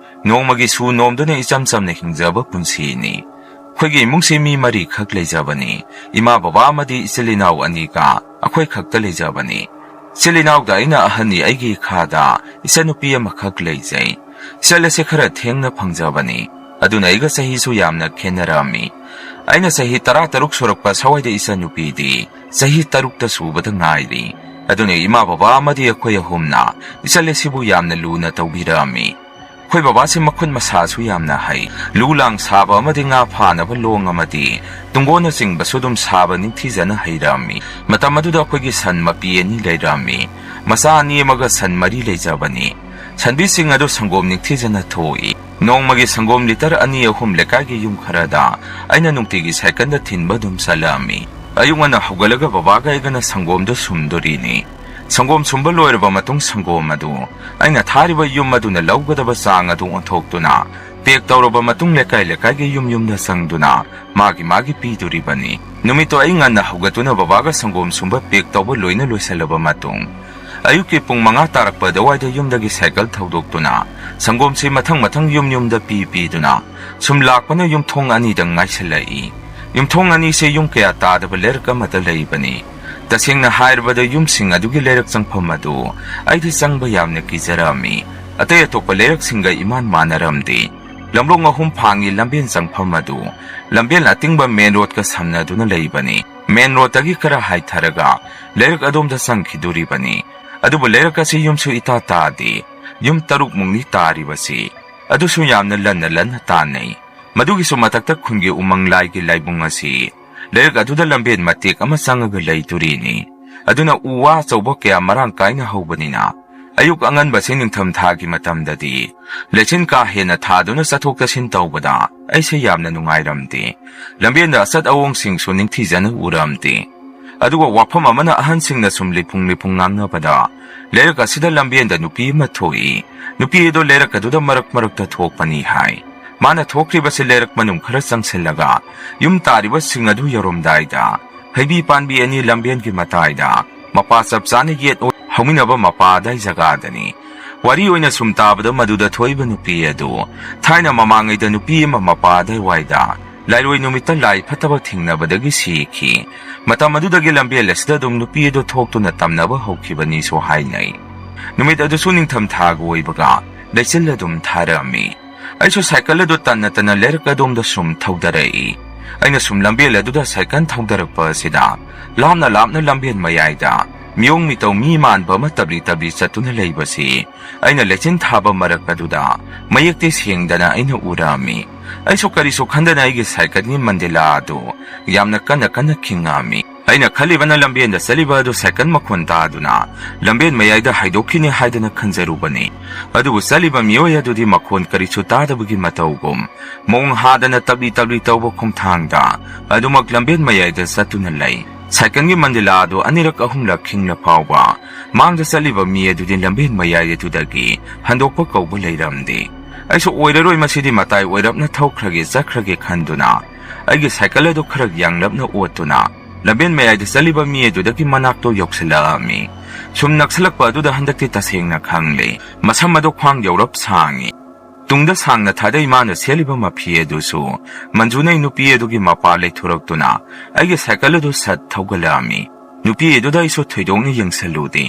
ꯅꯣꯡꯃꯒꯤ ꯁꯨ ꯅꯣꯝꯗꯨꯅ ꯏꯆꯝ ꯆꯝꯅ ꯍꯤꯡꯖꯕ ꯄꯨꯟꯁꯤꯅꯤ꯫ ꯑꯩꯈꯣꯏꯒꯤ ꯏꯃꯨꯡꯁꯤ ꯃꯤ ꯃꯔꯤꯈꯛ ꯂꯩꯖꯕꯅꯤ꯫ ꯏꯃꯥ, ꯕꯕꯥ ꯑꯃꯗꯤ ꯏꯆꯤꯜ ꯏꯅꯥꯎ ꯑꯅꯤꯒ ꯑꯩꯈꯣꯏ ꯈꯛꯇ ꯂꯩꯖꯕꯅꯤ꯫ ꯏꯆꯤꯜ ꯏꯅꯥꯎꯗ ꯑꯩꯅ ꯑꯍꯟꯅꯤ꯫ ꯑꯩꯒꯤ ꯏꯈꯥꯗ ꯏꯆꯟꯅꯨꯄꯤ ꯑꯃꯈꯛ ꯂꯩꯖꯩ꯫ ꯏꯆꯜ ꯑꯁꯤ ꯈꯔ ꯊꯦꯡꯅ ꯐꯪꯖꯕꯅꯤ, ꯑꯗꯨꯅ ꯑꯩꯒ ꯆꯍꯤꯁꯨ ꯌꯥꯝꯅ ꯈꯦꯠꯅꯔꯝꯃꯤ꯫ ꯑꯩꯅ ꯆꯍꯤ ꯇꯔꯥ ꯇꯔꯨꯛ ꯁꯨꯔꯛꯄ ꯁꯋꯥꯏꯗ ꯏꯆꯟꯅꯨꯄꯤꯗꯤ ꯆꯍꯤ ꯇꯔꯨꯛꯇ ꯁꯨꯕꯗ ꯉꯥꯏꯔꯤ꯫ ꯑꯗꯨꯅ ꯏꯃꯥ, ꯕꯕꯥ ꯑꯃꯗꯤ ꯑꯩꯈꯣꯏ ꯑꯍꯨꯝꯅ ꯏꯆꯜ ꯑꯁꯤꯕꯨ ꯌꯥꯝꯅ ꯂꯨꯅ ꯇꯧꯕꯤꯔꯛꯑꯝꯃꯤ꯫ ꯑꯩꯈꯣꯏ ꯕꯕꯥꯁꯤ ꯃꯈꯨꯠ ꯃꯁꯥꯁꯨ ꯌꯥꯝꯅ ꯍꯩ꯫ ꯂꯨ ꯂꯥꯡ ꯁꯥꯕ ꯑꯃꯗꯤ ꯉꯥ ꯐꯥꯅꯕ ꯂꯣꯡ ꯑꯃꯗꯤ ꯇꯨꯡꯒꯣꯟꯅꯆꯤꯡꯕꯁꯨ ꯑꯗꯨꯝ ꯁꯥꯕ ꯅꯤꯡꯊꯤꯖꯅ ꯍꯩꯔꯛꯑꯝꯃꯤ꯫ ꯃꯇꯝ ꯑꯗꯨꯗ ꯑꯩꯈꯣꯏꯒꯤ ꯁꯟ ꯃꯄꯤ ꯑꯅꯤ ꯂꯩꯔꯛꯑꯝꯃꯤ꯫ ꯃꯆꯥ ꯑꯅꯤ ꯑꯃꯒ ꯁꯟ ꯃꯔꯤ ꯂꯩꯖꯕꯅꯤ꯫ ꯁꯟꯕꯤꯁꯤꯡ ꯑꯗꯨ ꯁꯪꯒꯣꯝ ꯅꯤꯡꯊꯤꯖꯅ ꯊꯣꯛꯏ꯫ ꯅꯣꯡꯃꯒꯤ ꯁꯪꯒꯣꯝ ꯂꯤꯇꯔ ꯑꯅꯤ ꯑꯍꯨꯝ ꯂꯩꯀꯥꯏꯒꯤ ꯌꯨꯝ ꯈꯔꯗ ꯑꯩꯅ ꯅꯨꯡꯇꯤꯒꯤ ꯁꯥꯏꯀꯜꯗ ꯊꯤꯟꯕ ꯑꯗꯨꯝ ꯆꯠꯂꯛꯑꯝꯃꯤ꯫ ꯑꯌꯨꯛ ꯉꯟꯅ ꯍꯧꯒꯠꯂꯒ ꯕꯕꯥꯒ ꯑꯩꯒꯅ ꯁꯪꯒꯣꯝꯗꯨ ꯁꯨꯝꯗꯣꯔꯤꯅꯤ꯫ ꯁꯪꯒꯣꯝ ꯁꯨꯝꯕ ꯂꯣꯏꯔꯕ ꯃꯇꯨꯡ ꯁꯪꯒꯣꯝ ꯑꯗꯨ ꯑꯩꯅ ꯊꯥꯔꯤꯕ ꯌꯨꯝ ꯑꯗꯨꯅ ꯂꯧꯒꯗꯕ ꯆꯥꯡ ꯑꯗꯨ ꯑꯣꯟꯊꯣꯛꯇꯨꯅ ꯄꯦꯛ ꯇꯧꯔꯕ ꯃꯇꯨꯡ ꯂꯩꯀꯥꯏ ꯂꯩꯀꯥꯏꯒꯤ ꯌꯨꯝ ꯌꯨꯝꯗ ꯆꯪꯗꯨꯅ ꯃꯥꯒꯤ ꯃꯥꯒꯤ ꯄꯤꯗꯣꯔꯤꯕꯅꯤ꯫ ꯅꯨꯃꯤꯠꯇꯨ ꯑꯩ ꯉꯟꯅ ꯍꯧꯒꯠꯇꯨꯅ ꯕꯕꯥꯒ ꯁꯪꯒꯣꯝ ꯁꯨꯝꯕ ꯄꯦꯛ ꯇꯧꯕ ꯂꯣꯏꯅ ꯂꯣꯏꯁꯤꯜꯂꯕ ꯃꯇꯨꯡ, ꯑꯌꯨꯛꯀꯤ ꯄꯨꯡ ꯃꯉꯥ ꯇꯥꯔꯛꯄ ꯑꯗꯨꯋꯥꯏꯗ ꯌꯨꯝꯗꯒꯤ ꯁꯥꯏꯀꯜ ꯊꯧꯗꯣꯛꯇꯨꯅ ꯁꯪꯒꯣꯝꯁꯤ ꯃꯊꯪ ꯃꯊꯪ ꯌꯨꯝ ꯌꯨꯝꯗ ꯄꯤ ꯄꯤꯗꯨꯅ ꯁꯨꯝ ꯂꯥꯛꯄꯅ ꯌꯨꯝꯊꯣꯡ ꯑꯅꯤꯗ ꯉꯥꯏꯁꯤꯜꯂꯛꯏ꯫ ꯌꯨꯝꯊꯣꯡ ꯑꯅꯤꯁꯦ ꯌꯨꯝ ꯀꯌꯥ ꯇꯥꯗꯕ ꯂꯩꯔꯛ ꯑꯃꯗ ꯂꯩꯕꯅꯤ꯫ ꯇꯁꯦꯡꯅ ꯍꯥꯏꯔꯕꯗ ꯌꯨꯝꯁꯤꯡ ꯑꯗꯨꯒꯤ ꯂꯩꯔꯛ ꯆꯪꯐꯝ ꯑꯗꯨ ꯑꯩꯗꯤ ꯆꯪꯕ ꯌꯥꯝꯅ ꯀꯤꯖꯔꯝꯃꯤ꯫ ꯑꯇꯩ ꯑꯇꯣꯞꯄ ꯂꯩꯔꯛꯁꯤꯡꯒ ꯏꯃꯥꯟ ꯃꯥꯟꯅꯔꯝꯗꯦ꯫ ꯂꯝꯂꯣꯡ ꯑꯍꯨꯝ ꯐꯥꯡꯒꯤ ꯂꯝꯕꯦꯟ ꯆꯪꯐꯝ ꯑꯗꯨ ꯂꯝꯕꯦꯟ ꯑꯇꯤꯡꯕ ꯃꯦꯟ ꯔꯣꯗꯀ ꯁꯝꯅꯗꯨꯅ ꯂꯩꯕꯅꯤ꯫ ꯃꯦꯟ ꯔꯣꯗꯇꯒꯤ ꯈꯔ ꯍꯥꯏꯊꯔꯒ ꯂꯩꯔꯛ ꯑꯗꯣꯝꯗ ꯆꯪꯈꯤꯗꯣꯔꯤꯕꯅꯤ꯫ ꯑꯗꯨꯕꯨ ꯂꯩꯔꯛ ꯑꯁꯤ ꯌꯨꯝꯁꯨ ꯏꯇꯥ ꯇꯥꯗꯦ꯫ ꯌꯨꯝ ꯇꯔꯨꯛꯃꯨꯛꯅꯤ ꯇꯥꯔꯤꯕꯁꯤ꯫ ꯑꯗꯨꯁꯨ ꯌꯥꯝꯅ ꯂꯟꯅ ꯂꯟꯅ ꯇꯥꯟꯅꯩ꯫ ꯃꯗꯨꯒꯤꯁꯨ ꯃꯊꯛꯇ ꯈꯨꯟꯒꯤ ꯎꯃꯪ ꯂꯥꯏꯒꯤ ꯂꯥꯏꯕꯨꯡ ꯑꯁꯤ ꯂꯩꯔꯛ ꯑꯗꯨꯗ ꯂꯝꯕꯦꯟ ꯃꯇꯦꯛ ꯑꯃ ꯆꯪꯉꯒ ꯂꯩꯗꯣꯔꯤꯅꯤ꯫ ꯑꯗꯨꯅ ꯎ ꯋꯥ ꯑꯆꯧꯕ ꯀꯌꯥ ꯃꯔꯥꯡ ꯀꯥꯏꯅ ꯍꯧꯕꯅꯤꯅ ꯑꯌꯨꯛ ꯑꯉꯟꯕꯁꯤ ꯅꯤꯡꯊꯝ ꯊꯥꯒꯤ ꯃꯇꯝꯗꯗꯤ ꯂꯩꯆꯤꯟ ꯀꯥ ꯍꯦꯟꯅ ꯊꯥꯗꯨꯅ ꯆꯠꯊꯣꯛ ꯆꯠꯁꯤꯟ ꯇꯧꯕꯗ ꯑꯩꯁꯦ ꯌꯥꯝꯅ ꯅꯨꯡꯉꯥꯏꯔꯝꯗꯦ꯫ ꯂꯝꯕꯦꯟꯗ ꯑꯆꯠ ꯑꯑꯣꯡꯁꯤꯡꯁꯨ ꯅꯤꯡꯊꯤꯖꯅ ꯎꯔꯝꯗꯦ꯫ ꯑꯗꯨꯒ ꯋꯥꯐꯝ ꯑꯃꯅ ꯑꯍꯟꯁꯤꯡꯅ ꯁꯨꯝ ꯂꯤꯐꯨꯡ ꯂꯤꯐꯨꯡ ꯉꯥꯡꯅꯕꯗ ꯂꯩꯔꯛ ꯑꯁꯤꯗ ꯂꯝꯕꯦꯟꯗ ꯅꯨꯄꯤ ꯑꯃ ꯊꯣꯛꯏ꯫ ꯅꯨꯄꯤ ꯑꯗꯣ ꯂꯩꯔꯛ ꯑꯗꯨꯗ ꯃꯔꯛ ꯃꯔꯛꯇ ꯊꯣꯛꯄꯅꯤ ꯍꯥꯏ꯫ ꯃꯥꯅ ꯊꯣꯛꯈ꯭ꯔꯤꯕꯁꯤ ꯂꯩꯔꯛ ꯃꯅꯨꯡ ꯈꯔ ꯆꯪꯁꯤꯜꯂꯒ ꯌꯨꯝ ꯇꯥꯔꯤꯕꯁꯤꯡ ꯑꯗꯨ ꯌꯧꯔꯝꯗꯥꯏꯗ ꯍꯩꯕꯤ ꯄꯥꯟꯕꯤ ꯑꯅꯤ ꯂꯝꯕꯦꯟꯒꯤ ꯃꯇꯥꯏꯗ ꯃꯄꯥ ꯆꯞ ꯆꯥꯅ ꯌꯦꯠ ꯑꯣꯏ ꯍꯧꯃꯤꯟꯅꯕ ꯃꯄꯥ ꯑꯗꯥꯏ ꯖꯒꯥꯗꯅꯤ꯫ ꯋꯥꯔꯤ ꯑꯣꯏꯅ ꯁꯨꯝ ꯇꯥꯕꯗ ꯃꯗꯨꯗ ꯊꯣꯛꯏꯕ ꯅꯨꯄꯤ ꯑꯗꯨ ꯊꯥꯏꯅ ꯃꯃꯥꯡꯉꯩꯗ ꯅꯨꯄꯤ ꯑꯃ ꯃꯄꯥ ꯑꯗꯥꯏꯋꯥꯏꯗ ꯂꯥꯏꯔꯣꯏ ꯅꯨꯃꯤꯠꯇ ꯂꯥꯏ ꯐꯠꯇꯕ ꯊꯦꯡꯅꯕꯗꯒꯤ ꯁꯤꯈꯤ꯫ ꯃꯇꯝ ꯑꯗꯨꯗꯒꯤ ꯂꯝꯕꯦꯜ ꯑꯁꯤꯗ ꯑꯗꯨꯝ ꯅꯨꯄꯤ ꯑꯗꯨ ꯊꯣꯛꯇꯨꯅ ꯇꯝꯅꯕ ꯍꯧꯈꯤꯕꯅꯤꯁꯨ ꯍꯥꯏꯅꯩ꯫ ꯅꯨꯃꯤꯠ ꯑꯗꯨꯁꯨ ꯅꯤꯡꯊꯝ ꯊꯥꯒ ꯑꯣꯏꯕꯒ ꯂꯩꯆꯤꯜ ꯑꯗꯨꯝ ꯊꯥꯔꯛꯑꯝꯃꯤ꯫ ꯑꯩꯁꯨ ꯁꯥꯏꯀꯜ ꯑꯗꯨ ꯇꯟꯅ ꯇꯟꯅ ꯂꯩꯔꯛ ꯑꯗꯣꯝꯗ ꯁꯨꯝ ꯊꯧꯗꯔꯛꯏ꯫ ꯑꯩꯅ ꯁꯨꯝ ꯂꯝꯕꯦꯜ ꯑꯗꯨꯗ ꯁꯥꯏꯀꯜ ꯊꯧꯗꯔꯛꯄ ꯑꯁꯤꯗ ꯂꯥꯞꯅ ꯂꯥꯞꯅ ꯂꯝꯕꯦꯜ ꯃꯌꯥꯏꯗ ꯃꯤꯑꯣꯡ ꯃꯤꯇꯧ ꯃꯤ ꯃꯥꯟꯕ ꯑꯃ ꯇꯞꯂꯤ ꯇꯞꯂꯤ ꯆꯠꯇꯨꯅ ꯂꯩꯕꯁꯤ ꯑꯩꯅ ꯂꯩꯆꯤꯟ ꯊꯥꯕ ꯃꯔꯛ ꯑꯗꯨꯗ ꯃꯌꯦꯛꯇꯤ ꯁꯦꯡꯗꯅ ꯑꯩꯅ ꯎꯔꯛꯑꯝꯃꯤ꯫ ꯑꯩꯁꯨ ꯀꯔꯤꯁꯨ ꯈꯟꯗꯅ ꯑꯩꯒꯤ ꯁꯥꯏꯀꯜꯒꯤ ꯃꯟꯗꯤꯂꯥ ꯑꯗꯨ ꯌꯥꯝꯅ ꯀꯟꯅ ꯀꯟꯅ ꯈꯤꯡꯉꯛꯑꯝꯃꯤ꯫ ꯑꯩꯅ ꯈꯜꯂꯤꯕꯅ ꯂꯝꯕꯦꯟꯗ ꯆꯠꯂꯤꯕ ꯑꯗꯨ ꯁꯥꯏꯀꯜ ꯃꯈꯣꯟ ꯇꯥꯗꯨꯅ ꯂꯝꯕꯦꯟ ꯃꯌꯥꯏꯗ ꯍꯥꯏꯗꯣꯛꯈꯤꯅꯤ ꯍꯥꯏꯗꯅ ꯈꯟꯖꯔꯨꯕꯅꯤ꯫ ꯑꯗꯨꯕꯨ ꯆꯠꯂꯤꯕ ꯃꯤꯑꯣꯏ ꯑꯗꯨꯗꯤ ꯃꯈꯣꯟ ꯀꯔꯤꯁꯨ ꯇꯥꯗꯕꯒꯤ ꯃꯇꯧꯒꯨꯝ ꯃꯣꯡ ꯍꯥꯗꯅ ꯇꯞꯂꯤ ꯇꯞꯂꯤ ꯇꯧꯕ ꯈꯣꯡꯊꯥꯡꯗ ꯑꯗꯨꯃꯛ ꯂꯝꯕꯦꯟ ꯃꯌꯥꯏꯗ ꯆꯠꯇꯨꯅ ꯂꯩ꯫ ꯁꯥꯏꯀꯜꯒꯤ ꯃꯟꯗꯤꯂꯥ ꯑꯗꯨ ꯑꯅꯤꯔꯛ ꯑꯍꯨꯝꯂꯛ ꯈꯤꯡꯂ ꯐꯥꯎꯕ ꯃꯥꯡꯗ ꯆꯠꯂꯤꯕ ꯃꯤ ꯑꯗꯨꯗꯤ ꯂꯝꯕꯦꯟ ꯃꯌꯥꯏ ꯑꯗꯨꯗꯒꯤ ꯍꯟꯗꯣꯛꯄ ꯀꯧꯕ ꯂꯩꯔꯝꯗꯦ꯫ ꯑꯩꯁꯨ ꯑꯣꯏꯔꯔꯣꯏ, ꯃꯁꯤꯗꯤ ꯃꯇꯥꯏ ꯑꯣꯏꯔꯞꯅ ꯊꯧꯈ꯭ꯔꯒꯦ ꯆꯠꯈ꯭ꯔꯒꯦ ꯈꯟꯗꯨꯅ ꯑꯩꯒꯤ ꯁꯥꯏꯀꯜ ꯑꯗꯨ ꯈꯔ ꯌꯥꯡꯂꯞꯅ ꯑꯣꯠꯇꯨꯅ ꯂꯝꯕꯦꯟ ꯃꯌꯥꯏꯗ ꯆꯠꯂꯤꯕ ꯃꯤ ꯑꯗꯨꯗꯒꯤ ꯃꯅꯥꯛꯇꯣ ꯌꯧꯁꯤꯜꯂꯛꯑꯝꯃꯤ꯫ ꯁꯨꯝ ꯅꯛꯁꯤꯜꯂꯛꯄ ꯑꯗꯨꯗ ꯍꯟꯗꯛꯇꯤ ꯇꯁꯦꯡꯅ ꯈꯪꯂꯦ꯫ ꯃꯁꯝ ꯑꯗꯨ ꯈ꯭ꯋꯥꯡ ꯌꯧꯔꯞ ꯁꯥꯡꯉꯤ꯫ ꯇꯨꯡꯗ ꯁꯥꯡꯅ ꯊꯥꯗꯩ ꯃꯥꯅ ꯁꯦꯠꯂꯤꯕ ꯃꯐꯤ ꯑꯗꯨꯁꯨ ꯃꯟꯖꯨꯅꯩ ꯅꯨꯄꯤ ꯑꯗꯨꯒꯤ ꯃꯄꯥ ꯂꯩꯊꯣꯔꯛꯇꯨꯅ ꯑꯩꯒꯤ ꯁꯥꯏꯀꯜ ꯑꯗꯨ ꯁꯠ ꯊꯧꯒꯠꯂꯛꯑꯝꯃꯤ꯫ ꯅꯨꯄꯤ ꯑꯗꯨꯗ ꯑꯩꯁꯨ ꯊꯣꯏꯗꯣꯛꯅ ꯌꯦꯡꯁꯜꯂꯨꯗꯦ꯫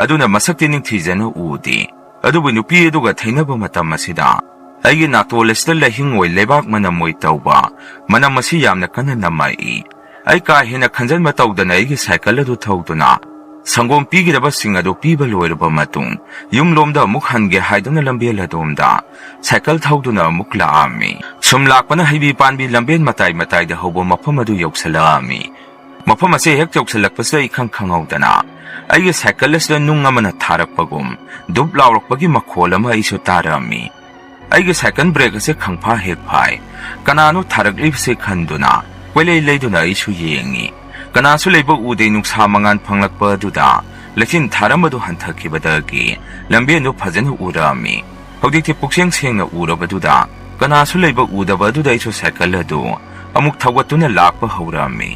ꯑꯗꯨꯅ ꯃꯁꯛꯇꯤ ꯅꯤꯡꯊꯤꯖꯅ ꯎꯗꯦ꯫ ꯑꯗꯨꯕꯨ ꯅꯨꯄꯤ ꯑꯗꯨꯒ ꯊꯩꯅꯕ ꯃꯇꯝ ꯑꯁꯤꯗ ꯑꯩꯒꯤ ꯅꯥꯇꯣꯟ ꯑꯁꯤꯗ ꯂꯩꯍꯤꯡ ꯑꯣꯏ, ꯂꯩꯕꯥꯛ ꯃꯅꯝ ꯑꯣꯏ ꯇꯧꯕ ꯃꯅꯝ ꯑꯁꯤ ꯌꯥꯝꯅ ꯀꯟꯅ ꯅꯝꯃꯛꯏ꯫ ꯑꯩ ꯀꯥ ꯍꯦꯟꯅ ꯈꯟꯖꯟꯕ ꯇꯧꯗꯅ ꯑꯩꯒꯤ ꯁꯥꯏꯀꯜ ꯑꯗꯨ ꯊꯧꯗꯨꯅ ꯁꯪꯒꯣꯝ ꯄꯤꯒꯗꯕꯁꯤꯡ ꯑꯗꯨ ꯄꯤꯕ ꯂꯣꯏꯔꯕ ꯃꯇꯨꯡ ꯌꯨꯝꯂꯣꯝꯗ ꯑꯃꯨꯛ ꯍꯟꯒꯦ ꯍꯥꯏꯗꯨꯅ ꯂꯝꯕꯦꯜ ꯑꯗꯣꯝꯗ ꯁꯥꯏꯀꯜ ꯊꯧꯗꯨꯅ ꯑꯃꯨꯛ ꯂꯥꯛꯑꯝꯃꯤ꯫ ꯁꯨꯝ ꯂꯥꯛꯄꯅ ꯍꯩꯕꯤ ꯄꯥꯟꯕꯤ ꯂꯝꯕꯦꯜ ꯃꯇꯥꯏ ꯃꯇꯥꯏꯗ ꯍꯧꯕ ꯃꯐꯝ ꯑꯗꯨ ꯌꯧꯁꯤꯜꯂꯛꯑꯝꯃꯤ꯫ ꯃꯐꯝ ꯑꯁꯤ ꯍꯦꯛ ꯌꯧꯁꯤꯜꯂꯛꯄꯁꯤꯗ ꯏꯈꯪ ꯈꯪꯍꯧꯗꯅ ꯑꯩꯒꯤ ꯁꯥꯏꯀꯜ ꯑꯁꯤꯗ ꯅꯨꯡ ꯑꯃꯅ ꯊꯥꯔꯛꯄꯒꯨꯝ ꯗꯨꯞ ꯂꯥꯎꯔꯛꯄꯒꯤ ꯃꯈꯣꯜ ꯑꯃ ꯑꯩꯁꯨ ꯇꯥꯔꯝꯃꯤ꯫ ꯑꯩꯒꯤ ꯁꯥꯏꯀꯜ ꯕ꯭ꯔꯦꯛ ꯑꯁꯤ ꯈꯪꯐꯥ ꯍꯦꯛ ꯐꯥꯏ꯫ ꯀꯅꯥꯅꯣ ꯊꯥꯔꯛꯂꯤꯕꯁꯦ ꯈꯟꯗꯨꯅ ꯀꯣꯏꯂꯩ ꯂꯩꯗꯨꯅ ꯑꯩꯁꯨ ꯌꯦꯡꯉꯤ꯫ ꯀꯅꯥꯁꯨ ꯂꯩꯕ ꯎꯗꯦ꯫ ꯅꯨꯡꯁꯥ ꯃꯉꯥꯜ ꯐꯪꯂꯛꯄ ꯑꯗꯨꯗ ꯂꯩꯆꯤꯟ ꯊꯥꯔꯝꯕꯗꯨ ꯍꯟꯊꯈꯤꯕꯗꯒꯤ ꯂꯝꯕꯦꯟꯗꯨ ꯐꯖꯅ ꯎꯔꯛꯑꯝꯃꯤ꯫ ꯍꯧꯖꯤꯛꯇꯤ ꯄꯨꯛꯁꯦꯡ ꯁꯦꯡꯅ ꯎꯔꯕꯗꯨꯗ ꯀꯅꯥꯁꯨ ꯂꯩꯕ ꯎꯗꯕ ꯑꯗꯨꯗ ꯑꯩꯁꯨ ꯁꯥꯏꯀꯜ ꯑꯗꯨ ꯑꯃꯨꯛ ꯊꯧꯒꯠꯇꯨꯅ ꯂꯥꯛꯄ ꯍꯧꯔꯛꯑꯝꯃꯤ꯫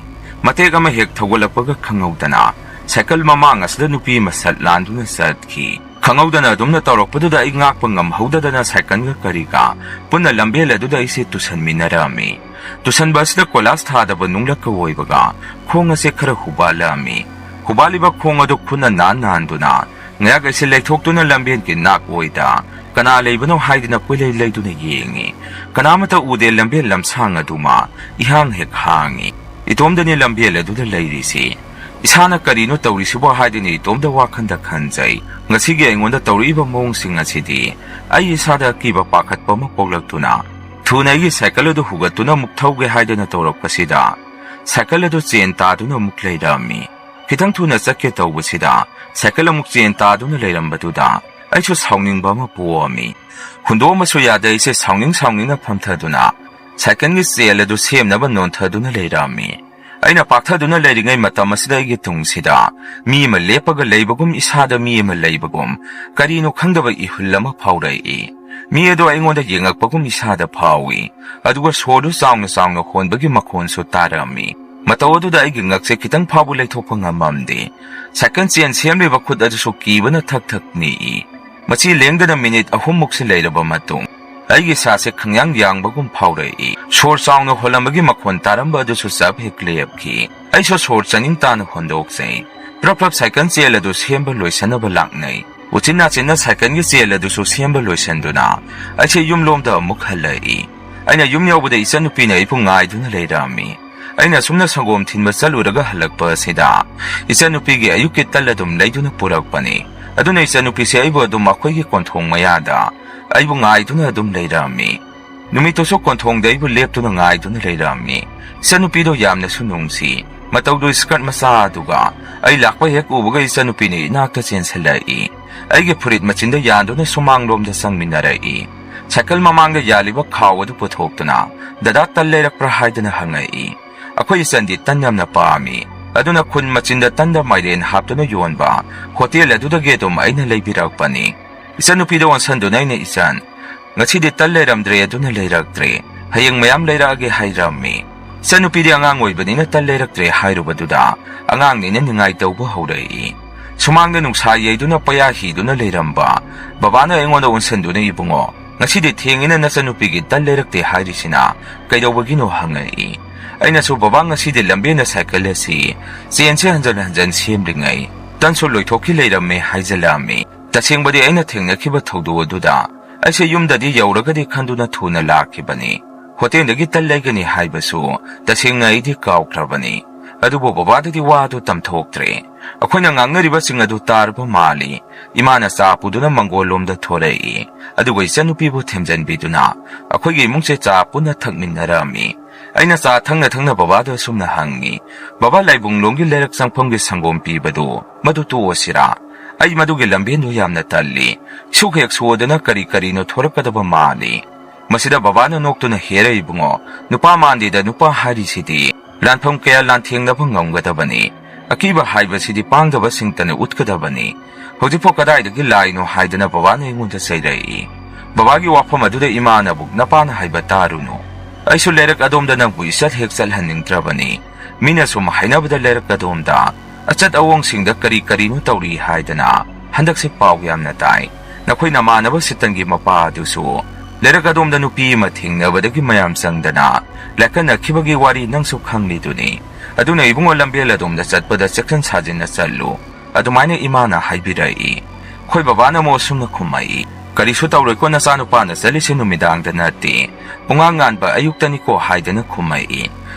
ꯃꯇꯦꯛ ꯑꯃ ꯍꯦꯛ ꯊꯧꯒꯠꯂꯛꯄꯒ ꯈꯪꯍꯧꯗꯅ ꯁꯥꯏꯀꯜ ꯃꯃꯥꯡ ꯑꯁꯤꯗ ꯅꯨꯄꯤ ꯑꯃ ꯁꯠ ꯂꯥꯟꯗꯨꯅ ꯆꯠꯈꯤ꯫ ꯈꯪꯍꯧꯗꯅ ꯑꯗꯨꯝꯅ ꯇꯧꯔꯛꯄꯗꯨꯗ ꯑꯩ ꯉꯥꯛꯄ ꯉꯝꯍꯧꯗꯗꯅ ꯁꯥꯏꯀꯜꯒ ꯀꯔꯤꯒ ꯄꯨꯟꯅ ꯂꯝꯕꯦꯜ ꯑꯗꯨꯗ ꯑꯩꯁꯦ ꯇꯨꯁꯟꯃꯤꯟꯅꯔꯛꯑꯝꯃꯤ꯫ ꯇꯨꯁꯟꯕ ꯑꯁꯤꯗ ꯀꯣꯏꯂꯥꯁ ꯊꯥꯗꯕ ꯅꯨꯡꯂꯛꯀ ꯑꯣꯏꯕꯒ ꯈꯣꯡ ꯑꯁꯦ ꯈꯔ ꯍꯨꯕꯥꯜꯂꯛꯑꯝꯃꯤ꯫ ꯍꯨꯕꯥꯜꯂꯤꯕ ꯈꯣꯡ ꯑꯗꯨ ꯈꯨꯠꯅ ꯅꯥꯟ ꯅꯥꯟꯗꯨꯅ ꯉꯥꯏꯍꯥꯛ ꯑꯩꯁꯦ ꯂꯩꯊꯣꯛꯇꯨꯅ ꯂꯝꯕꯦꯜꯒꯤ ꯅꯥꯛ ꯑꯣꯏꯗ ꯀꯅꯥ ꯂꯩꯕꯅꯣ ꯍꯥꯏꯗꯨꯅ ꯀꯣꯏꯂꯩ ꯂꯩꯗꯨꯅ ꯌꯦꯡꯉꯤ꯫ ꯀꯅꯥꯃꯠꯇ ꯎꯗꯦ꯫ ꯂꯝꯕꯦꯜ ꯂꯝꯁꯥꯡ ꯑꯗꯨꯃ ꯏꯍꯥꯡ ꯍꯦꯛ ꯍꯥꯡꯉꯤ꯫ ꯏꯇꯣꯝꯗꯅꯤ ꯂꯝꯕꯦꯜ ꯑꯗꯨꯗ ꯂꯩꯔꯤꯁꯤ꯫ ꯏꯁꯥꯅ ꯀꯔꯤꯅꯣ ꯇꯧꯔꯤꯁꯤꯕꯣ ꯍꯥꯏꯗꯨꯅ ꯏꯇꯣꯝꯗ ꯋꯥꯈꯟꯗ ꯈꯟꯖꯩ꯫ ꯉꯁꯤꯒꯤ ꯑꯩꯉꯣꯟꯗ ꯇꯧꯔꯛꯏꯕ ꯃꯑꯣꯡꯁꯤꯡ ꯑꯁꯤꯗꯤ ꯑꯩ ꯏꯁꯥꯗ ꯑꯀꯤꯕ ꯄꯥꯈꯠꯄ ꯑꯃ ꯄꯣꯛꯂꯛꯇꯨꯅ ꯊꯨꯅ ꯑꯩꯒꯤ ꯁꯥꯏꯀꯜ ꯑꯗꯨ ꯍꯨꯒꯠꯇꯨꯅ ꯑꯃꯨꯛ ꯊꯧꯒꯦ ꯍꯥꯏꯗꯨꯅ ꯇꯧꯔꯛꯄꯁꯤꯗ ꯁꯥꯏꯀꯜ ꯑꯗꯨ ꯆꯦꯟ ꯇꯥꯗꯨꯅ ꯑꯃꯨꯛ ꯂꯩꯔꯝꯃꯤ꯫ ꯈꯤꯇꯪ ꯊꯨꯅ ꯆꯠꯀꯦ ꯇꯧꯕꯁꯤꯗ ꯁꯥꯏꯀꯜ ꯑꯃꯨꯛ ꯆꯦꯟ ꯇꯥꯗꯨꯅ ꯂꯩꯔꯝꯕꯗꯨꯗ ꯑꯩꯁꯨ ꯁꯥꯎꯅꯤꯡꯕ ꯑꯃ ꯄꯣꯛꯑꯝꯃꯤ꯫ ꯍꯨꯟꯗꯣꯛꯑꯝꯕꯁꯨ ꯌꯥꯗꯦ꯫ ꯑꯩꯁꯦ ꯁꯥꯎꯅꯤꯡ ꯁꯥꯎꯅꯤꯡꯅ ꯐꯝꯊꯗꯨꯅ ꯁꯥꯏꯀꯜꯒꯤ ꯆꯦꯟ ꯑꯗꯨ ꯁꯦꯝꯅꯕ ꯅꯣꯟꯊꯗꯨꯅ ꯂꯩꯔꯝꯃꯤ꯫ ꯑꯩꯅ ꯄꯥꯛꯊꯗꯨꯅ ꯂꯩꯔꯤꯉꯩ ꯃꯇꯝ ꯑꯁꯤꯗ ꯑꯩꯒꯤ ꯇꯨꯡꯁꯤꯗ ꯃꯤ ꯑꯃ ꯂꯦꯞꯄꯒ ꯂꯩꯕꯒꯨꯝ, ꯏꯁꯥꯗ ꯃꯤ ꯑꯃ ꯂꯩꯕꯒꯨꯝ, ꯀꯔꯤꯅꯣ ꯈꯪꯗꯕ ꯏꯍꯨꯜ ꯑꯃ ꯐꯥꯎꯔꯛꯏ꯫ ꯃꯤ ꯑꯗꯨ ꯑꯩꯉꯣꯟꯗ ꯌꯦꯡꯉꯛꯄꯒꯨꯝ ꯏꯁꯥꯗ ꯐꯥꯎꯏ꯫ ꯑꯗꯨꯒ ꯁꯣꯔꯗꯨ ꯆꯥꯎꯅ ꯆꯥꯎꯅ ꯍꯣꯟꯕꯒꯤ ꯃꯈꯣꯟꯁꯨ ꯇꯥꯔꯛꯑꯝꯃꯤ꯫ ꯃꯇꯧ ꯑꯗꯨꯗ ꯑꯩꯒꯤ ꯉꯛꯁꯦ ꯈꯤꯇꯪ ꯐꯥꯎꯕ ꯂꯩꯊꯣꯛꯄ ꯉꯝꯃꯝꯗꯦ꯫ ꯁꯥꯏꯀꯜ ꯆꯦꯟ ꯁꯦꯝꯂꯤꯕ ꯈꯨꯠ ꯑꯗꯨꯁꯨ ꯀꯤꯕꯅ ꯊꯛ ꯊꯛ ꯅꯤꯛꯏ꯫ ꯃꯁꯤ ꯂꯦꯡꯗꯅ ꯃꯤꯅꯤꯠ ꯑꯍꯨꯝꯃꯨꯛꯁꯤ ꯂꯩꯔꯕ ꯃꯇꯨꯡ ꯑꯩꯒꯤ ꯏꯁꯥꯁꯦ ꯈꯪꯌꯥꯡ ꯌꯥꯡꯕꯒꯨꯝ ꯐꯥꯎꯔꯛꯏ꯫ ꯁꯣꯔ ꯆꯥꯎꯅ ꯍꯣꯜꯂꯝꯕꯒꯤ ꯃꯈꯣꯟ ꯇꯥꯔꯝꯕ ꯑꯗꯨꯁꯨ ꯆꯞ ꯍꯦꯛ ꯂꯦꯞꯈꯤ꯫ ꯑꯩꯁꯨ ꯁꯣꯔ ꯆꯥꯅꯤꯡ ꯇꯥꯅ ꯍꯣꯟꯗꯣꯛꯆꯩ꯫ ꯄ꯭ꯔꯞ ꯄ꯭ꯔꯞ ꯁꯥꯏꯀꯜ ꯆꯦꯟ ꯑꯗꯨ ꯁꯦꯝꯕ ꯂꯣꯏꯁꯟꯅꯕ ꯂꯥꯛꯅꯩ꯫ ꯎꯆꯤꯟ ꯅꯥꯆꯤꯟꯅ ꯁꯥꯏꯀꯜꯒꯤ ꯆꯦꯜ ꯑꯗꯨꯁꯨ ꯁꯦꯝꯕ ꯂꯣꯏꯁꯤꯟꯗꯨꯅ ꯑꯩꯁꯦ ꯌꯨꯝꯂꯣꯝꯗ ꯑꯃꯨꯛ ꯍꯜꯂꯛꯏ꯫ ꯑꯩꯅ ꯌꯨꯝ ꯌꯧꯕꯗ ꯏꯆꯟꯅꯨꯄꯤꯅ ꯑꯩꯕꯨ ꯉꯥꯏꯗꯨꯅ ꯂꯩꯔꯝꯃꯤ꯫ ꯑꯩꯅ ꯑꯁꯨꯝꯅ ꯁꯪꯒꯣꯝ ꯊꯤꯟꯕ ꯆꯠꯂꯨꯔꯒ ꯍꯜꯂꯛꯄ ꯑꯁꯤꯗ ꯏꯆꯟꯅꯨꯄꯤꯒꯤ ꯑꯌꯨꯛꯀꯤ ꯇꯜ ꯑꯗꯨꯝ ꯂꯩꯗꯨꯅ ꯄꯨꯔꯛꯄꯅꯤ꯫ ꯑꯗꯨꯅ ꯏꯆꯟꯅꯨꯄꯤꯁꯦ ꯑꯩꯕꯨ ꯑꯗꯨꯝ ꯑꯩꯈꯣꯏꯒꯤ ꯀꯣꯟꯊꯣꯡ ꯃꯌꯥꯗ ꯑꯩꯕꯨ ꯉꯥꯏꯗꯨꯅ ꯑꯗꯨꯝ ꯂꯩꯔꯝꯃꯤ꯫ ꯅꯨꯃꯤꯠꯇꯨꯁꯨ ꯀꯣꯟꯊꯣꯡꯗ ꯑꯩꯕꯨ ꯂꯦꯞꯇꯨꯅ ꯉꯥꯏꯗꯨꯅ ꯂꯩꯔꯝꯃꯤ꯫ ꯏꯆꯟꯅꯨꯄꯤꯗꯣ ꯌꯥꯝꯅꯁꯨ ꯅꯨꯡꯁꯤ꯫ ꯃꯇꯧꯗꯨ skirt ꯃꯆꯥ ꯑꯗꯨꯒ ꯑꯩ ꯂꯥꯛꯄ ꯍꯦꯛ ꯎꯕꯒ ꯏꯆꯟꯅꯨꯄꯤꯅ ꯏꯅꯥꯛꯇ ꯆꯦꯟꯁꯤꯜꯂꯛꯏ꯫ ꯑꯩꯒꯤ ꯐꯨꯔꯤꯠ ꯃꯆꯤꯟꯗ ꯌꯥꯟꯗꯨꯅ ꯁꯨꯃꯥꯡꯂꯣꯝꯗ ꯆꯪꯃꯤꯟꯅꯔꯛꯏ꯫ ꯁꯥꯏꯀꯜ ꯃꯃꯥꯡꯗ ꯌꯥꯜꯂꯤꯕ ꯈꯥꯎ ꯑꯗꯨ ꯄꯨꯊꯣꯛꯇꯨꯅ, "ꯗꯗꯥ, ꯇꯟ ꯂꯩꯔꯛꯄ꯭ꯔꯥ?" ꯍꯥꯏꯗꯅ ꯍꯪꯉꯛꯏ꯫ ꯑꯩꯈꯣꯏ ꯏꯆꯟꯗꯤ ꯇꯟ ꯌꯥꯝꯅ ꯄꯥꯝꯃꯤ꯫ ꯑꯗꯨꯅ ꯈꯨꯟ ꯃꯆꯤꯟꯗ ꯇꯟꯗ ꯃꯥꯏꯔꯦꯟ ꯍꯥꯞꯇꯨꯅ ꯌꯣꯟꯕ ꯍꯣꯇꯦꯜ ꯑꯗꯨꯗꯒꯤ ꯑꯗꯨꯝ ꯑꯩꯅ ꯂꯩꯕꯤꯔꯛꯄꯅꯤ꯫ ꯏꯆꯟꯅꯨꯄꯤꯗ ꯑꯣꯟꯁꯟꯗꯨꯅ ꯑꯩꯅ, "ꯏꯆꯟ, ꯉꯁꯤꯗꯤ ꯇꯟ ꯂꯩꯔꯝꯗ꯭ꯔꯦ, ꯑꯗꯨꯅ ꯂꯩꯔꯛꯇ꯭ꯔꯦ꯫ ꯍꯌꯦꯡ ꯃꯌꯥꯝ ꯂꯩꯔꯛꯑꯒꯦ" ꯍꯥꯏꯔꯝꯃꯤ꯫ ꯏꯆꯟꯅꯨꯄꯤꯗꯤ ꯑꯉꯥꯡ ꯑꯣꯏꯕꯅꯤꯅ ꯇꯟ ꯂꯩꯔꯛꯇ꯭ꯔꯦ ꯍꯥꯏꯔꯨꯕꯗꯨꯗ ꯑꯉꯥꯡꯅꯤꯅ ꯅꯤꯡꯉꯥꯏ ꯇꯧꯕ ꯍꯧꯔꯛꯏ꯫ ꯁꯨꯃꯥꯡꯗ ꯅꯨꯡꯁꯥ ꯌꯩꯗꯨꯅ ꯄꯌꯥ ꯍꯤꯗꯨꯅ ꯂꯩꯔꯝꯕ ꯕꯕꯥꯅ ꯑꯩꯉꯣꯟꯗ ꯑꯣꯟꯁꯟꯗꯨꯅ, "ꯏꯕꯨꯡꯉꯣ, ꯉꯁꯤꯗꯤ ꯊꯦꯡꯉꯤꯅ ꯅꯆꯟꯅꯨꯄꯤꯒꯤ ꯇꯟ ꯂꯩꯔꯛꯇꯦ ꯍꯥꯏꯔꯤꯁꯤꯅ ꯀꯩꯗꯧꯕꯒꯤꯅꯣ?" ꯍꯪꯉꯛꯏ꯫ ꯑꯩꯅꯁꯨ, "ꯕꯕꯥ, ꯉꯁꯤꯗꯤ ꯂꯝꯕꯦꯟꯅ ꯁꯥꯏꯀꯜ ꯑꯁꯤ ꯆꯦꯟꯁꯦ ꯍꯟꯖꯟ ꯍꯟꯖꯟ ꯁꯦꯝꯂꯤꯉꯩ ꯇꯟꯁꯨ ꯂꯣꯏꯊꯣꯛꯈꯤ ꯂꯩꯔꯝꯃꯦ" ꯍꯥꯏꯖꯜꯂꯛꯑꯝꯃꯤ꯫ ꯇꯁꯦꯡꯕꯗꯤ ꯑꯩꯅ ꯊꯦꯡꯅꯈꯤꯕ ꯊꯧꯗꯣꯛ ꯑꯗꯨꯗ ꯑꯩꯁꯦ ꯌꯨꯝꯗꯗꯤ ꯌꯧꯔꯒꯗꯤ ꯈꯟꯗꯨꯅ ꯊꯨꯅ ꯂꯥꯛꯈꯤꯕꯅꯤ꯫ ꯍꯣꯇꯦꯜꯗꯒꯤ ꯇꯟ ꯂꯩꯒꯅꯤ ꯍꯥꯏꯕꯁꯨ ꯇꯁꯦꯡꯅ ꯑꯩꯗꯤ ꯀꯥꯎꯈ꯭ꯔꯕꯅꯤ꯫ ꯑꯗꯨꯕꯨ ꯕꯕꯥꯗꯗꯤ ꯋꯥ ꯑꯗꯨ ꯇꯝꯊꯣꯛꯇ꯭ꯔꯦ꯫ ꯑꯩꯈꯣꯏꯅ ꯉꯥꯡꯅꯔꯤꯕꯁꯤꯡ ꯑꯗꯨ ꯇꯥꯔꯕ ꯃꯥꯜꯂꯤ꯫ ꯏꯃꯥꯅ ꯆꯥ ꯄꯨꯗꯨꯅ ꯃꯪꯒꯣꯜꯂꯣꯝꯗ ꯊꯣꯔꯛꯏ꯫ ꯑꯗꯨꯒ ꯏꯆꯟꯅꯨꯄꯤꯕꯨ ꯊꯦꯝꯖꯤꯟꯕꯤꯗꯨꯅ ꯑꯩꯈꯣꯏꯒꯤ ꯏꯃꯨꯡꯁꯦ ꯆꯥ ꯄꯨꯟꯅ ꯊꯛꯃꯤꯟꯅꯔꯝꯃꯤ꯫ ꯑꯩꯅ ꯆꯥ ꯊꯛꯅ ꯊꯛꯅ ꯕꯕꯥꯗ ꯑꯁꯨꯝꯅ ꯍꯪꯉꯤ, "ꯕꯕꯥ, ꯂꯥꯏꯕꯨꯡꯂꯣꯝꯒꯤ ꯂꯩꯔꯛ ꯆꯪꯐꯝꯒꯤ ꯁꯪꯒꯣꯝ ꯄꯤꯕꯗꯨ ꯃꯗꯨ ꯇꯣꯛꯑꯁꯤꯔꯥ? ꯑꯩ ꯃꯗꯨꯒꯤ ꯂꯝꯕꯦꯟꯗꯨ ꯌꯥꯝꯅ ꯇꯜꯂꯤ꯫ ꯁꯨꯛ ꯍꯦꯛ ꯁꯣꯗꯅ ꯀꯔꯤ ꯀꯔꯤꯅꯣ ꯊꯣꯔꯛꯀꯗꯕ ꯃꯥꯜꯂꯤ"꯫ ꯃꯁꯤꯗ ꯕꯕꯥꯅ ꯅꯣꯛꯇꯨꯅ, "ꯍꯦꯔ ꯏꯕꯨꯡꯉꯣ, ꯅꯨꯄꯥ ꯃꯥꯟꯗꯦꯗ, ꯅꯨꯄꯥ ꯍꯥꯏꯔꯤꯁꯤꯗꯤ ꯂꯥꯟꯐꯝ ꯀꯌꯥ ꯂꯥꯟꯊꯦꯡꯅꯕ ꯉꯝꯒꯗꯕꯅꯤ꯫ ꯑꯀꯤꯕ ꯍꯥꯏꯕꯁꯤꯗꯤ ꯄꯥꯡꯗꯕꯁꯤꯡꯇꯅ ꯎꯠꯀꯗꯕꯅꯤ꯫ ꯍꯧꯖꯤꯛꯐꯥꯎ ꯀꯗꯥꯏꯗꯒꯤ ꯂꯥꯏꯅꯣ?" ꯍꯥꯏꯗꯅ ꯕꯕꯥꯅ ꯑꯩꯉꯣꯟꯗ ꯆꯩꯔꯛꯏ꯫ ꯕꯕꯥꯒꯤ ꯋꯥꯐꯝ ꯑꯗꯨꯗ ꯏꯃꯥꯅꯕꯨ, "ꯅꯄꯥꯅ ꯍꯥꯏꯕ ꯇꯥꯔꯨꯅꯨ꯫ ꯑꯩꯁꯨ ꯂꯩꯔꯛ ꯑꯗꯣꯝꯗ ꯅꯪꯕꯨ ꯏꯆꯠ ꯍꯦꯛ ꯆꯠꯍꯟꯅꯤꯡꯗ꯭ꯔꯕꯅꯤ꯫ ꯃꯤꯅ ꯁꯨꯝ ꯍꯥꯏꯅꯕꯗ ꯂꯩꯔꯛ ꯑꯗꯣꯝꯗ ꯑꯆꯠ ꯑꯋꯣꯡꯁꯤꯡꯗ ꯀꯔꯤ ꯀꯔꯤꯅꯣ ꯇꯧꯔꯤ ꯍꯥꯏꯗꯅ ꯍꯟꯗꯛꯁꯦ ꯄꯥꯎ ꯌꯥꯝꯅ ꯇꯥꯏ꯫ ꯅꯈꯣꯏ ꯅꯃꯥꯟꯅꯕ ꯁꯤꯇꯟꯒꯤ ꯃꯄꯥ ꯑꯗꯨꯁꯨ ꯂꯩꯔꯛ ꯑꯗꯣꯝꯗ ꯅꯨꯄꯤ ꯑꯃ ꯊꯦꯡꯅꯕꯗꯒꯤ ꯃꯌꯥꯝ ꯆꯪꯗꯅ ꯂꯥꯏꯀꯠꯅꯈꯤꯕꯒꯤ ꯋꯥꯔꯤ ꯅꯪꯁꯨ ꯈꯪꯂꯤꯗꯨꯅꯤ꯫ ꯑꯗꯨꯅ ꯏꯕꯨꯡꯉꯣ, ꯂꯝꯕꯦꯜ ꯑꯗꯣꯝꯗ ꯆꯠꯄꯗ ꯆꯦꯛꯁꯤꯟ ꯁꯥꯖꯤꯟꯅ ꯆꯠꯂꯨ", ꯑꯗꯨꯃꯥꯏꯅ ꯏꯃꯥꯅ ꯍꯥꯏꯕꯤꯔꯛꯏ꯫ ꯑꯩꯈꯣꯏ ꯕꯕꯥꯅ ꯑꯃꯨꯛ ꯑꯁꯨꯝꯅ ꯈꯨꯝꯃꯛꯏ, "ꯀꯔꯤꯁꯨ ꯇꯧꯔꯣꯏꯀꯣ, ꯅꯆꯥꯅꯨꯄꯥꯅ ꯆꯠꯂꯤꯁꯦ ꯅꯨꯃꯤꯗꯥꯡꯗ ꯅꯠꯇꯦ, ꯄꯨꯡꯉꯥꯡ ꯉꯥꯟꯕ ꯑꯌꯨꯛꯇꯅꯤꯀꯣ" ꯍꯥꯏꯗꯅ ꯈꯨꯝꯃꯛꯏ꯫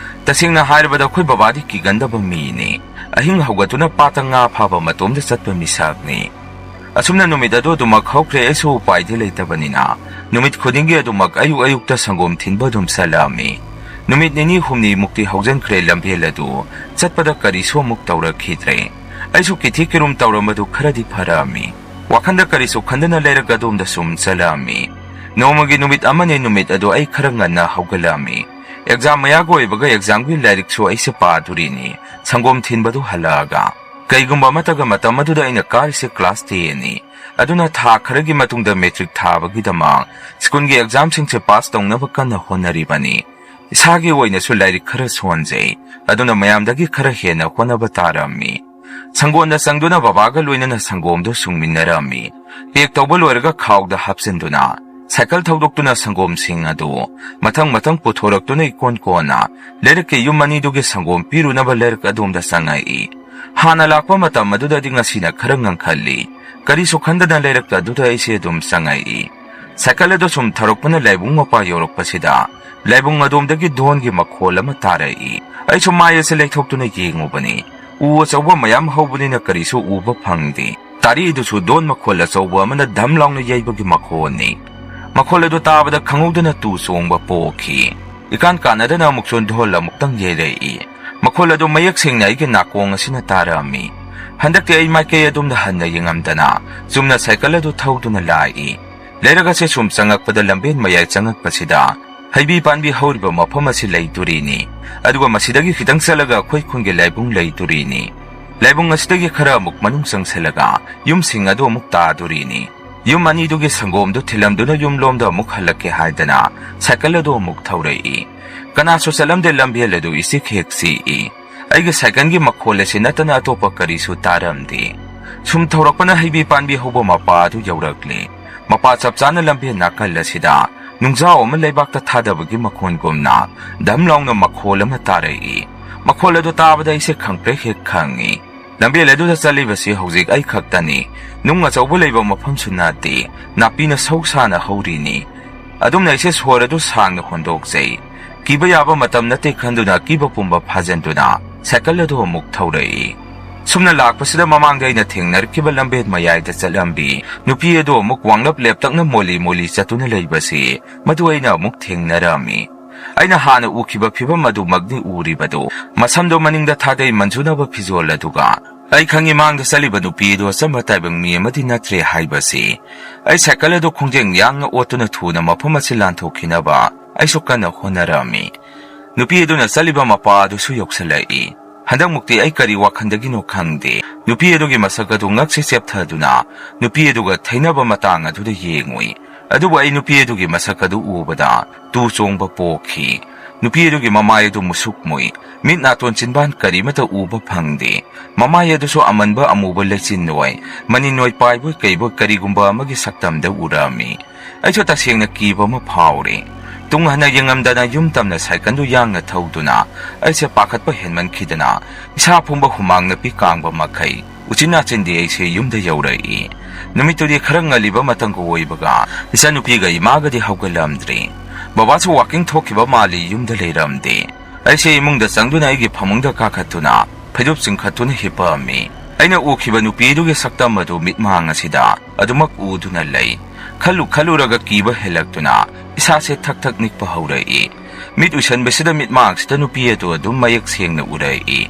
ꯇꯁꯦꯡꯅ ꯍꯥꯏꯔꯕꯗ ꯑꯩꯈꯣꯏ ꯕꯕꯥꯗꯤ ꯀꯤꯒꯟꯗꯕ ꯃꯤꯅꯤ꯫ ꯑꯍꯤꯡ ꯍꯧꯒꯠꯇꯨꯅ ꯄꯥꯠꯇ ꯉꯥ ꯐꯥꯕ ꯃꯇꯣꯝꯗ ꯆꯠꯄ ꯃꯤꯁꯛꯅꯤ꯫ ꯑꯁꯨꯝꯅ ꯅꯨꯃꯤꯠ ꯑꯗꯨ ꯑꯗꯨꯃꯛ ꯍꯧꯈ꯭ꯔꯦ꯫ ꯑꯩꯁꯨ ꯎꯄꯥꯏꯗꯤ ꯂꯩꯇꯕꯅꯤꯅ ꯅꯨꯃꯤꯠ ꯈꯨꯗꯤꯡꯒꯤ ꯑꯗꯨꯃꯛ ꯑꯌꯨꯛ ꯑꯌꯨꯛꯇ ꯁꯪꯒꯣꯝ ꯊꯤꯟꯕ ꯑꯗꯨꯝ ꯆꯠꯂꯛꯑꯝꯃꯤ꯫ ꯅꯨꯃꯤꯠ ꯅꯤꯅꯤ ꯍꯨꯝꯅꯤꯃꯨꯛꯇꯤ ꯍꯧꯖꯤꯟꯈ꯭ꯔꯦ ꯂꯝꯕꯦꯜ ꯑꯗꯨ꯫ ꯆꯠꯄꯗ ꯀꯔꯤꯁꯨ ꯑꯃꯨꯛ ꯇꯧꯔꯛꯈꯤꯗ꯭ꯔꯦ꯫ ꯑꯩꯁꯨ ꯀꯤꯊꯤ ꯀꯤꯔꯨꯝ ꯇꯧꯔꯝꯕꯗꯨ ꯈꯔꯗꯤ ꯐꯔꯛꯑꯝꯃꯤ꯫ ꯋꯥꯈꯟꯗ ꯀꯔꯤꯁꯨ ꯈꯟꯗꯅ ꯂꯩꯔꯛ ꯑꯗꯣꯝꯗ ꯁꯨꯝ ꯆꯠꯂꯛꯑꯝꯃꯤ꯫ ꯅꯣꯡꯃꯒꯤ ꯅꯨꯃꯤꯠ ꯑꯃꯅꯤ ꯅꯨꯃꯤꯠ ꯑꯗꯨ ꯑꯩ ꯈꯔ ꯉꯟꯅ ꯍꯧꯒꯠꯂꯛꯑꯝꯃꯤ꯫ ꯑꯦꯛꯖꯥꯝ ꯃꯌꯥꯒ ꯑꯣꯏꯕꯒ ꯑꯦꯛꯖꯥꯝꯒꯤ ꯂꯥꯏꯔꯤꯛꯁꯨ ꯑꯩꯁꯦ ꯄꯥꯗꯣꯔꯤꯅꯤ꯫ ꯁꯪꯒꯣꯝ ꯊꯤꯟꯕꯗꯨ ꯍꯜꯂꯛꯑꯒ꯫ ꯀꯩꯒꯨꯝꯕ ꯑꯃꯠꯇꯒ ꯃꯇꯝ ꯑꯗꯨꯗ ꯑꯩꯅ ꯀꯥꯔꯤꯁꯦ class ten ꯅꯤ꯫ ꯑꯗꯨꯅ ꯊꯥ ꯈꯔꯒꯤ ꯃꯇꯨꯡꯗ ꯃꯦꯇ꯭ꯔꯤꯛ ꯊꯥꯕꯒꯤꯗꯃꯛ ꯁ꯭ꯀꯨꯜꯒꯤ ꯑꯦꯛꯖꯥꯝꯁꯤꯡꯁꯦ ꯄꯥꯁ ꯇꯧꯅꯕ ꯀꯟꯅ ꯍꯣꯠꯅꯔꯤꯕꯅꯤ꯫ ꯏꯁꯥꯒꯤ ꯑꯣꯏꯅꯁꯨ ꯂꯥꯏꯔꯤꯛ ꯈꯔ ꯁꯣꯟꯖꯩ꯫ ꯑꯗꯨꯅ ꯃꯌꯥꯝꯗꯒꯤ ꯈꯔ ꯍꯦꯟꯅ ꯍꯣꯠꯅꯕ ꯇꯥꯔꯝꯃꯤ꯫ ꯁꯪꯒꯣꯟꯗ ꯆꯪꯗꯨꯅ ꯕꯕꯥꯒ ꯂꯣꯏꯅꯅ ꯁꯪꯒꯣꯝꯗꯨ ꯁꯨꯡꯃꯤꯟꯅꯔꯝꯃꯤ꯫ ꯄꯦꯛ ꯇꯧꯕ ꯂꯣꯏꯔꯒ ꯈꯥꯎꯗ ꯍꯥꯞꯆꯤꯟꯗꯨꯅ ꯁꯥꯏꯀꯜ ꯊꯧꯗꯣꯛꯇꯨꯅ ꯁꯪꯒꯣꯝꯁꯤꯡ ꯑꯗꯨ ꯃꯊꯪ ꯃꯊꯪ ꯄꯨꯊꯣꯔꯛꯇꯨꯅ ꯏꯀꯣꯟ ꯀꯣꯟꯅ ꯂꯩꯔꯛꯀꯤ ꯌꯨꯝ ꯑꯅꯤꯗꯨꯒꯤ ꯁꯪꯒꯣꯝ ꯄꯤꯔꯨꯅꯕ ꯂꯩꯔꯛ ꯑꯗꯣꯝꯗ ꯆꯪꯉꯛꯏ꯫ ꯍꯥꯟꯅ ꯂꯥꯛꯄ ꯃꯇꯝ ꯑꯗꯨꯗꯗꯤ ꯉꯁꯤꯅ ꯈꯔ ꯉꯟꯈꯠꯂꯤ꯫ ꯀꯔꯤꯁꯨ ꯈꯟꯗꯅ ꯂꯩꯔꯛ ꯑꯗꯨꯗ ꯑꯩꯁꯦ ꯑꯗꯨꯝ ꯆꯪꯉꯛꯏ꯫ ꯁꯥꯏꯀꯜ ꯑꯗꯨ ꯁꯨꯝ ꯊꯧꯔꯛꯄꯅ ꯂꯥꯏꯕꯨꯡ ꯃꯄꯥ ꯌꯧꯔꯛꯄꯁꯤꯗ ꯂꯥꯏꯕꯨꯡ ꯑꯗꯣꯝꯗꯒꯤ ꯙꯣꯟꯒꯤ ꯃꯈꯣꯜ ꯑꯃ ꯇꯥꯔꯛꯏ꯫ ꯑꯩꯁꯨ ꯃꯥꯏ ꯑꯁꯤ ꯂꯩꯊꯣꯛꯇꯨꯅ ꯌꯦꯡꯉꯨꯕꯅꯤ꯫ ꯎ ꯑꯆꯧꯕ ꯃꯌꯥꯝ ꯍꯧꯕꯅꯤꯅ ꯀꯔꯤꯁꯨ ꯎꯕ ꯐꯪꯗꯦ꯫ ꯇꯥꯔꯛꯏꯗꯨꯁꯨ ꯙꯣꯟ ꯃꯈꯣꯜ ꯑꯆꯧꯕ ꯑꯃꯅ ꯙꯝ ꯂꯥꯎꯅ ꯌꯩꯕꯒꯤ ꯃꯈꯣꯜꯅꯤ꯫ ꯃꯈꯣꯜ ꯑꯗꯨ ꯇꯥꯕꯗ ꯈꯪꯍꯧꯗꯅ ꯇꯨ ꯆꯣꯡꯕ ꯄꯣꯛꯈꯤ꯫ ꯏꯀꯥꯟ ꯀꯥꯟꯅꯗꯅ ꯑꯃꯨꯛꯁꯨ ꯙꯣꯜ ꯑꯃꯨꯛꯇꯪ ꯌꯩꯔꯛꯏ꯫ ꯃꯈꯣꯜ ꯑꯗꯨ ꯃꯌꯦꯛ ꯁꯦꯡꯅ ꯑꯩꯒꯤ ꯅꯥꯀꯣꯡ ꯑꯁꯤꯅ ꯇꯥꯔꯛꯑꯝꯃꯤ꯫ ꯍꯟꯗꯛꯇꯤ ꯑꯩ ꯃꯥꯏꯀꯩ ꯑꯗꯣꯝꯗ ꯍꯟꯅ ꯌꯦꯡꯉꯝꯗꯅ ꯆꯨꯝꯅ ꯁꯥꯏꯀꯜ ꯑꯗꯨ ꯊꯧꯗꯨꯅ ꯂꯥꯛꯏ꯫ ꯂꯩꯔꯛ ꯑꯁꯦ ꯁꯨꯝ ꯆꯪꯉꯛꯄꯗ ꯂꯝꯕꯦꯟ ꯃꯌꯥꯏ ꯆꯪꯉꯛꯄꯁꯤꯗ ꯍꯩꯕꯤ ꯄꯥꯟꯕꯤ ꯍꯧꯔꯤꯕ ꯃꯐꯝ ꯑꯁꯤ ꯂꯩꯗꯣꯔꯤꯅꯤ꯫ ꯑꯗꯨꯒ ꯃꯁꯤꯗꯒꯤ ꯈꯤꯇꯪ ꯆꯠꯂꯒ ꯑꯩꯈꯣꯏ ꯈꯨꯟꯒꯤ ꯂꯥꯏꯕꯨꯡ ꯂꯩꯗꯣꯔꯤꯅꯤ꯫ ꯂꯥꯏꯕꯨꯡ ꯑꯁꯤꯗꯒꯤ ꯈꯔ ꯑꯃꯨꯛ ꯃꯅꯨꯡ ꯆꯪꯁꯤꯜꯂꯒ ꯌꯨꯝꯁꯤꯡ ꯑꯗꯨ ꯑꯃꯨꯛ ꯇꯥꯗꯣꯔꯤꯅꯤ꯫ ꯌꯨꯝ ꯑꯅꯤꯗꯨꯒꯤ ꯁꯪꯒꯣꯝꯗꯨ ꯊꯤꯜꯂꯝꯗꯨꯅ ꯌꯨꯝꯂꯣꯝꯗ ꯑꯃꯨꯛ ꯍꯜꯂꯛꯀꯦ ꯍꯥꯏꯗꯅ ꯁꯥꯏꯀꯜ ꯑꯗꯨ ꯑꯃꯨꯛ ꯊꯧꯔꯛꯏ꯫ ꯀꯅꯥꯁꯨ ꯆꯠꯂꯝꯗꯦ, ꯂꯝꯕꯦꯜ ꯑꯗꯨ ꯏꯆꯤꯛ ꯍꯦꯛ ꯆꯤꯛꯏ꯫ ꯑꯩꯒꯤ ꯁꯥꯏꯀꯜꯒꯤ ꯃꯈꯣꯜ ꯑꯁꯤ ꯅꯠꯇꯅ ꯑꯇꯣꯞꯄ ꯀꯔꯤꯁꯨ ꯇꯥꯔꯝꯗꯦ꯫ ꯁꯨꯝ ꯊꯧꯔꯛꯄꯅ ꯍꯩꯕꯤ ꯄꯥꯟꯕꯤ ꯍꯧꯕ ꯃꯄꯥ ꯑꯗꯨ ꯌꯧꯔꯛꯂꯦ꯫ ꯃꯄꯥ ꯆꯞ ꯆꯥꯅ ꯂꯝꯕꯦꯜ ꯅꯥꯀꯜ ꯑꯁꯤꯗ ꯅꯨꯡꯖꯥꯎ ꯑꯃ ꯂꯩꯕꯥꯛꯇ ꯊꯥꯗꯕꯒꯤ ꯃꯈꯣꯟꯒꯨꯝꯅ ꯙꯝ ꯂꯥꯎꯅ ꯃꯈꯣꯜ ꯑꯃ ꯇꯥꯔꯛꯏ꯫ ꯃꯈꯣꯜ ꯑꯗꯨ ꯇꯥꯕꯗ ꯑꯩꯁꯦ ꯈꯪꯄ꯭ꯔꯦꯛ ꯍꯦꯛ ꯈꯪꯉꯤ꯫ ꯂꯝꯕꯦꯜ ꯑꯗꯨꯗ ꯆꯠꯂꯤꯕꯁꯤ ꯍꯧꯖꯤꯛ ꯑꯩ ꯈꯛꯇꯅꯤ꯫ ꯅꯨꯡ ꯑꯆꯧꯕ ꯂꯩꯕ ꯃꯐꯝꯁꯨ ꯅꯠꯇꯦ꯫ ꯅꯥꯄꯤꯅ ꯁꯧ ꯁꯥꯅ ꯍꯧꯔꯤꯅꯤ꯫ ꯑꯗꯨꯝꯅ ꯑꯩꯁꯦ ꯁꯣꯔ ꯑꯗꯨ ꯁꯥꯡꯅ ꯍꯣꯟꯗꯣꯛꯆꯩ꯫ ꯀꯤꯕ ꯌꯥꯕ ꯃꯇꯝ ꯅꯠꯇꯦ ꯈꯟꯗꯨꯅ ꯑꯀꯤꯕ ꯄꯨꯝꯕ ꯐꯥꯖꯤꯟꯗꯨꯅ ꯁꯥꯏꯀꯜ ꯑꯗꯨ ꯑꯃꯨꯛ ꯊꯧꯔꯛꯏ꯫ ꯁꯨꯝꯅ ꯂꯥꯛꯄꯁꯤꯗ ꯃꯃꯥꯡꯗ ꯑꯩꯅ ꯊꯦꯡꯅꯔꯛꯈꯤꯕ ꯂꯝꯕꯦꯟ ꯃꯌꯥꯏꯗ ꯆꯠꯂꯝꯕꯤ ꯅꯨꯄꯤ ꯑꯗꯨ ꯑꯃꯨꯛ ꯋꯥꯡꯂꯞ ꯂꯦꯞꯇꯛꯅ ꯃꯣꯂꯤ ꯃꯣꯂꯤ ꯆꯠꯇꯨꯅ ꯂꯩꯕꯁꯤ ꯃꯗꯨ ꯑꯩꯅ ꯑꯃꯨꯛ ꯊꯦꯡꯅꯔꯝꯃꯤ꯫ ꯑꯩꯅ ꯍꯥꯟꯅ ꯎꯈꯤꯕ ꯐꯤꯕꯝ ꯑꯗꯨꯃꯛꯅꯤ ꯎꯔꯤꯕꯗꯨ꯫ ꯃꯁꯝꯗꯣ ꯃꯅꯤꯡꯗ ꯊꯥꯗꯩ ꯃꯟꯖꯨꯅꯕ ꯐꯤꯖꯣꯜ ꯑꯗꯨꯒ꯫ ꯑꯩ ꯈꯪꯉꯤ ꯃꯥꯡꯗ ꯆꯠꯂꯤꯕ ꯅꯨꯄꯤ ꯑꯗꯨ ꯑꯆꯝꯕ ꯇꯥꯏꯕꯪ ꯃꯤ ꯑꯃꯗꯤ ꯅꯠꯇ꯭ꯔꯦ ꯍꯥꯏꯕꯁꯤ꯫ ꯑꯩ ꯁꯥꯏꯀꯜ ꯑꯗꯨ ꯈꯣꯡꯖꯦꯡ ꯌꯥꯡꯅ ꯑꯣꯠꯇꯨꯅ ꯊꯨꯅ ꯃꯐꯝ ꯑꯁꯤ ꯂꯥꯟꯊꯣꯛꯈꯤꯅꯕ ꯑꯩꯁꯨ ꯀꯟꯅ ꯍꯣꯠꯅꯔꯝꯃꯤ꯫ ꯅꯨꯄꯤ ꯑꯗꯨꯅ ꯆꯠꯂꯤꯕ ꯃꯄꯥ ꯑꯗꯨꯁꯨ ꯌꯧꯁꯤꯜꯂꯛꯏ꯫ ꯍꯟꯗꯛꯃꯨꯛꯇꯤ ꯑꯩ ꯀꯔꯤ ꯋꯥꯈꯜꯗꯒꯤꯅꯣ ꯈꯪꯗꯦ, ꯅꯨꯄꯤ ꯑꯗꯨꯒꯤ ꯃꯁꯛ ꯑꯗꯨ ꯉꯛꯁꯤ ꯆꯦꯞꯊꯗꯨꯅ ꯅꯨꯄꯤ ꯑꯗꯨꯒ ꯊꯩꯅꯕ ꯃꯇꯥꯡ ꯑꯗꯨꯗ ꯌꯦꯡꯉꯨꯏ꯫ ꯑꯗꯨꯕꯨ ꯑꯩ ꯅꯨꯄꯤ ꯑꯗꯨꯒꯤ ꯃꯁꯛ ꯑꯗꯨ ꯎꯕꯗ ꯇꯨ ꯆꯣꯡꯕ ꯄꯣꯛꯈꯤ꯫ ꯅꯨꯄꯤ ꯑꯗꯨꯒꯤ ꯃꯃꯥꯏ ꯑꯗꯨ ꯃꯨꯁꯨꯛ ꯃꯨꯏ, ꯃꯤꯠ ꯅꯥꯇꯣꯟ ꯆꯤꯟꯕꯥꯟ ꯀꯔꯤꯃꯠꯇ ꯎꯕ ꯐꯪꯗꯦ꯫ ꯃꯃꯥꯏ ꯑꯗꯨꯁꯨ ꯑꯃꯟꯕ ꯑꯃꯨꯕ ꯂꯩꯆꯤꯟ ꯑꯣꯏ, ꯃꯅꯤꯟ ꯑꯣꯏ ꯄꯥꯏꯕꯣꯏ ꯀꯩꯕꯣꯏ ꯀꯔꯤꯒꯨꯝꯕ ꯑꯃꯒꯤ ꯁꯛꯇꯝꯗ ꯎꯔꯝꯃꯤ꯫ ꯑꯩꯁꯨ ꯇꯁꯦꯡꯅ ꯀꯤꯕ ꯑꯃ ꯐꯥꯎꯔꯦ꯫ ꯇꯨꯡ ꯍꯟꯅ ꯌꯦꯡꯉꯝꯗꯅ ꯌꯨꯝ ꯇꯝꯅ ꯁꯥꯏꯀꯜꯗꯨ ꯌꯥꯡꯅ ꯊꯧꯗꯨꯅ ꯑꯩꯁꯦ ꯄꯥꯈꯠꯄ ꯍꯦꯟꯃꯟꯈꯤꯗꯅ ꯏꯁꯥ ꯄꯨꯝꯕ ꯍꯨꯃꯥꯡ ꯅꯥꯄꯤ ꯀꯥꯡꯕ ꯃꯈꯩ ꯎꯆꯤꯟ ꯅꯥꯆꯤꯟꯗꯤ ꯑꯩꯁꯦ ꯌꯨꯝꯗ ꯌꯧꯔꯛꯏ꯫ ꯅꯨꯃꯤꯠꯇꯨꯗꯤ ꯈꯔ ꯉꯜꯂꯤꯕ ꯃꯇꯝꯒ ꯑꯣꯏꯕꯒ ꯏꯆꯥꯅꯨꯄꯤꯒ ꯏꯃꯥꯒꯗꯤ ꯍꯧꯒꯠꯂꯝꯗ꯭ꯔꯤ꯫ ꯕꯕꯥꯁꯨ ꯋꯥꯀꯤꯡ ꯊꯣꯛꯈꯤꯕ ꯃꯥꯜꯂꯤ, ꯌꯨꯝꯗ ꯂꯩꯔꯝꯗꯦ꯫ ꯑꯩꯁꯦ ꯏꯃꯨꯡꯗ ꯆꯪꯗꯨꯅ ꯑꯩꯒꯤ ꯐꯃꯨꯡꯗ ꯀꯥꯈꯠꯇꯨꯅ ꯐꯩꯖꯨꯞ ꯆꯤꯡꯈꯠꯇꯨꯅ ꯍꯤꯞꯄꯝꯃꯤ꯫ ꯑꯩꯅ ꯎꯈꯤꯕ ꯅꯨꯄꯤꯗꯨꯒꯤ ꯁꯛꯇꯝ ꯑꯗꯨ ꯃꯤꯠꯃꯥꯡ ꯑꯁꯤꯗ ꯑꯗꯨꯃꯛ ꯎꯗꯨꯅ ꯂꯩ꯫ ꯈꯜꯂꯨ ꯈꯜꯂꯨꯔꯒ ꯀꯤꯕ ꯍꯦꯜꯂꯛꯇꯨꯅ ꯏꯁꯥꯁꯦ ꯊꯛ ꯊꯛ ꯅꯤꯛꯄ ꯍꯧꯔꯛꯏ꯫ ꯃꯤꯠ ꯎꯏꯁꯟꯕꯁꯤꯗ ꯃꯤꯠꯃꯥꯡꯁꯤꯗ ꯅꯨꯄꯤ ꯑꯗꯨ ꯑꯗꯨꯝ ꯃꯌꯦꯛ ꯁꯦꯡꯅ ꯎꯔꯛꯏ꯫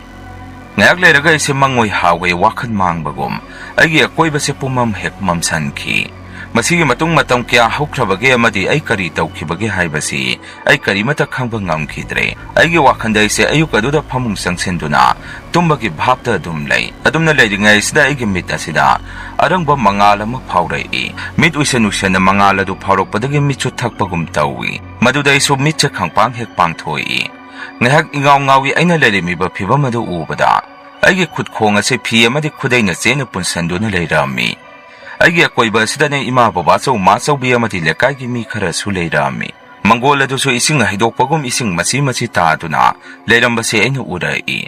ꯉꯥꯏꯍꯥꯛ ꯂꯩꯔꯒ ꯑꯩꯁꯦ ꯃꯪꯑꯣꯏ ꯍꯥꯎꯋꯦ ꯋꯥꯈꯜ ꯃꯥꯡꯕꯒꯨꯝ ꯑꯩꯒꯤ ꯑꯀꯣꯏꯕꯁꯦ ꯄꯨꯝꯃꯝ ꯍꯦꯛ ꯃꯝꯁꯟꯈꯤ꯫ ꯃꯁꯤꯒꯤ ꯃꯇꯨꯡ ꯃꯇꯝ ꯀꯌꯥ ꯍꯧꯈ꯭ꯔꯕꯒꯦ ꯑꯃꯗꯤ ꯑꯩ ꯀꯔꯤ ꯇꯧꯈꯤꯕꯒꯦ ꯍꯥꯏꯕꯁꯤ ꯑꯩ ꯀꯔꯤꯃꯠꯇ ꯈꯪꯕ ꯉꯝꯈꯤꯗ꯭ꯔꯦ꯫ ꯑꯩꯒꯤ ꯋꯥꯈꯜꯗ ꯑꯩꯁꯦ ꯑꯌꯨꯛ ꯑꯗꯨꯗ ꯐꯃꯨꯡ ꯆꯪꯁꯤꯟꯗꯨꯅ ꯇꯨꯝꯕꯒꯤ ꯚꯥꯞꯇ ꯑꯗꯨꯝ ꯂꯩ꯫ ꯑꯗꯨꯝꯅ ꯂꯩꯔꯤꯉꯩꯁꯤꯗ ꯑꯩꯒꯤ ꯃꯤꯠ ꯑꯁꯤꯗ ꯑꯔꯪꯕ ꯃꯉꯥꯜ ꯑꯃ ꯐꯥꯎꯔꯛꯏ꯫ ꯃꯤꯠ ꯎꯏꯁꯟ ꯎꯏꯁꯟꯅ ꯃꯉꯥꯜ ꯑꯗꯨ ꯐꯥꯎꯔꯛꯄꯗꯒꯤ ꯃꯤꯠꯁꯨ ꯊꯛꯄꯒꯨꯝ ꯇꯧꯏ꯫ ꯃꯗꯨꯗ ꯑꯩꯁꯨ ꯃꯤꯠꯁꯦ ꯈꯪꯄꯥꯡ ꯍꯦꯛ ꯄꯥꯡꯊꯣꯛꯏ꯫ ꯉꯥꯏꯍꯥꯛ ꯏꯉꯥꯎ ꯉꯥꯎꯏ꯫ ꯑꯩꯅ ꯂꯩꯔꯝꯃꯤꯕ ꯐꯤꯕꯝ ꯑꯗꯨ ꯎꯕꯗ ꯑꯩꯒꯤ ꯈꯨꯠ ꯈꯣꯡ ꯑꯁꯦ ꯐꯤ ꯑꯃꯗꯤ ꯈꯨꯗꯩꯅ ꯆꯦꯠꯅ ꯄꯨꯟꯁꯟꯗꯨꯅ ꯂꯩꯔꯝꯃꯤ꯫ ꯑꯩꯒꯤ ꯑꯀꯣꯏꯕ ꯑꯁꯤꯗꯅ ꯏꯃꯥ ꯕꯕꯥ ꯆꯧ ꯃꯥ ꯆꯧꯕꯤ ꯑꯃꯗꯤ ꯂꯩꯀꯥꯏꯒꯤ ꯃꯤ ꯈꯔꯁꯨ ꯂꯩꯔꯝꯃꯤ꯫ ꯃꯪꯒꯣꯜ ꯑꯗꯨꯁꯨ ꯏꯁꯤꯡ ꯍꯩꯗꯣꯛꯄꯒꯨꯝ ꯏꯁꯤꯡ ꯃꯆꯤ ꯃꯆꯤ ꯇꯥꯗꯨꯅ ꯂꯩꯔꯝꯕꯁꯦ ꯑꯩꯅ ꯎꯔꯛꯏ꯫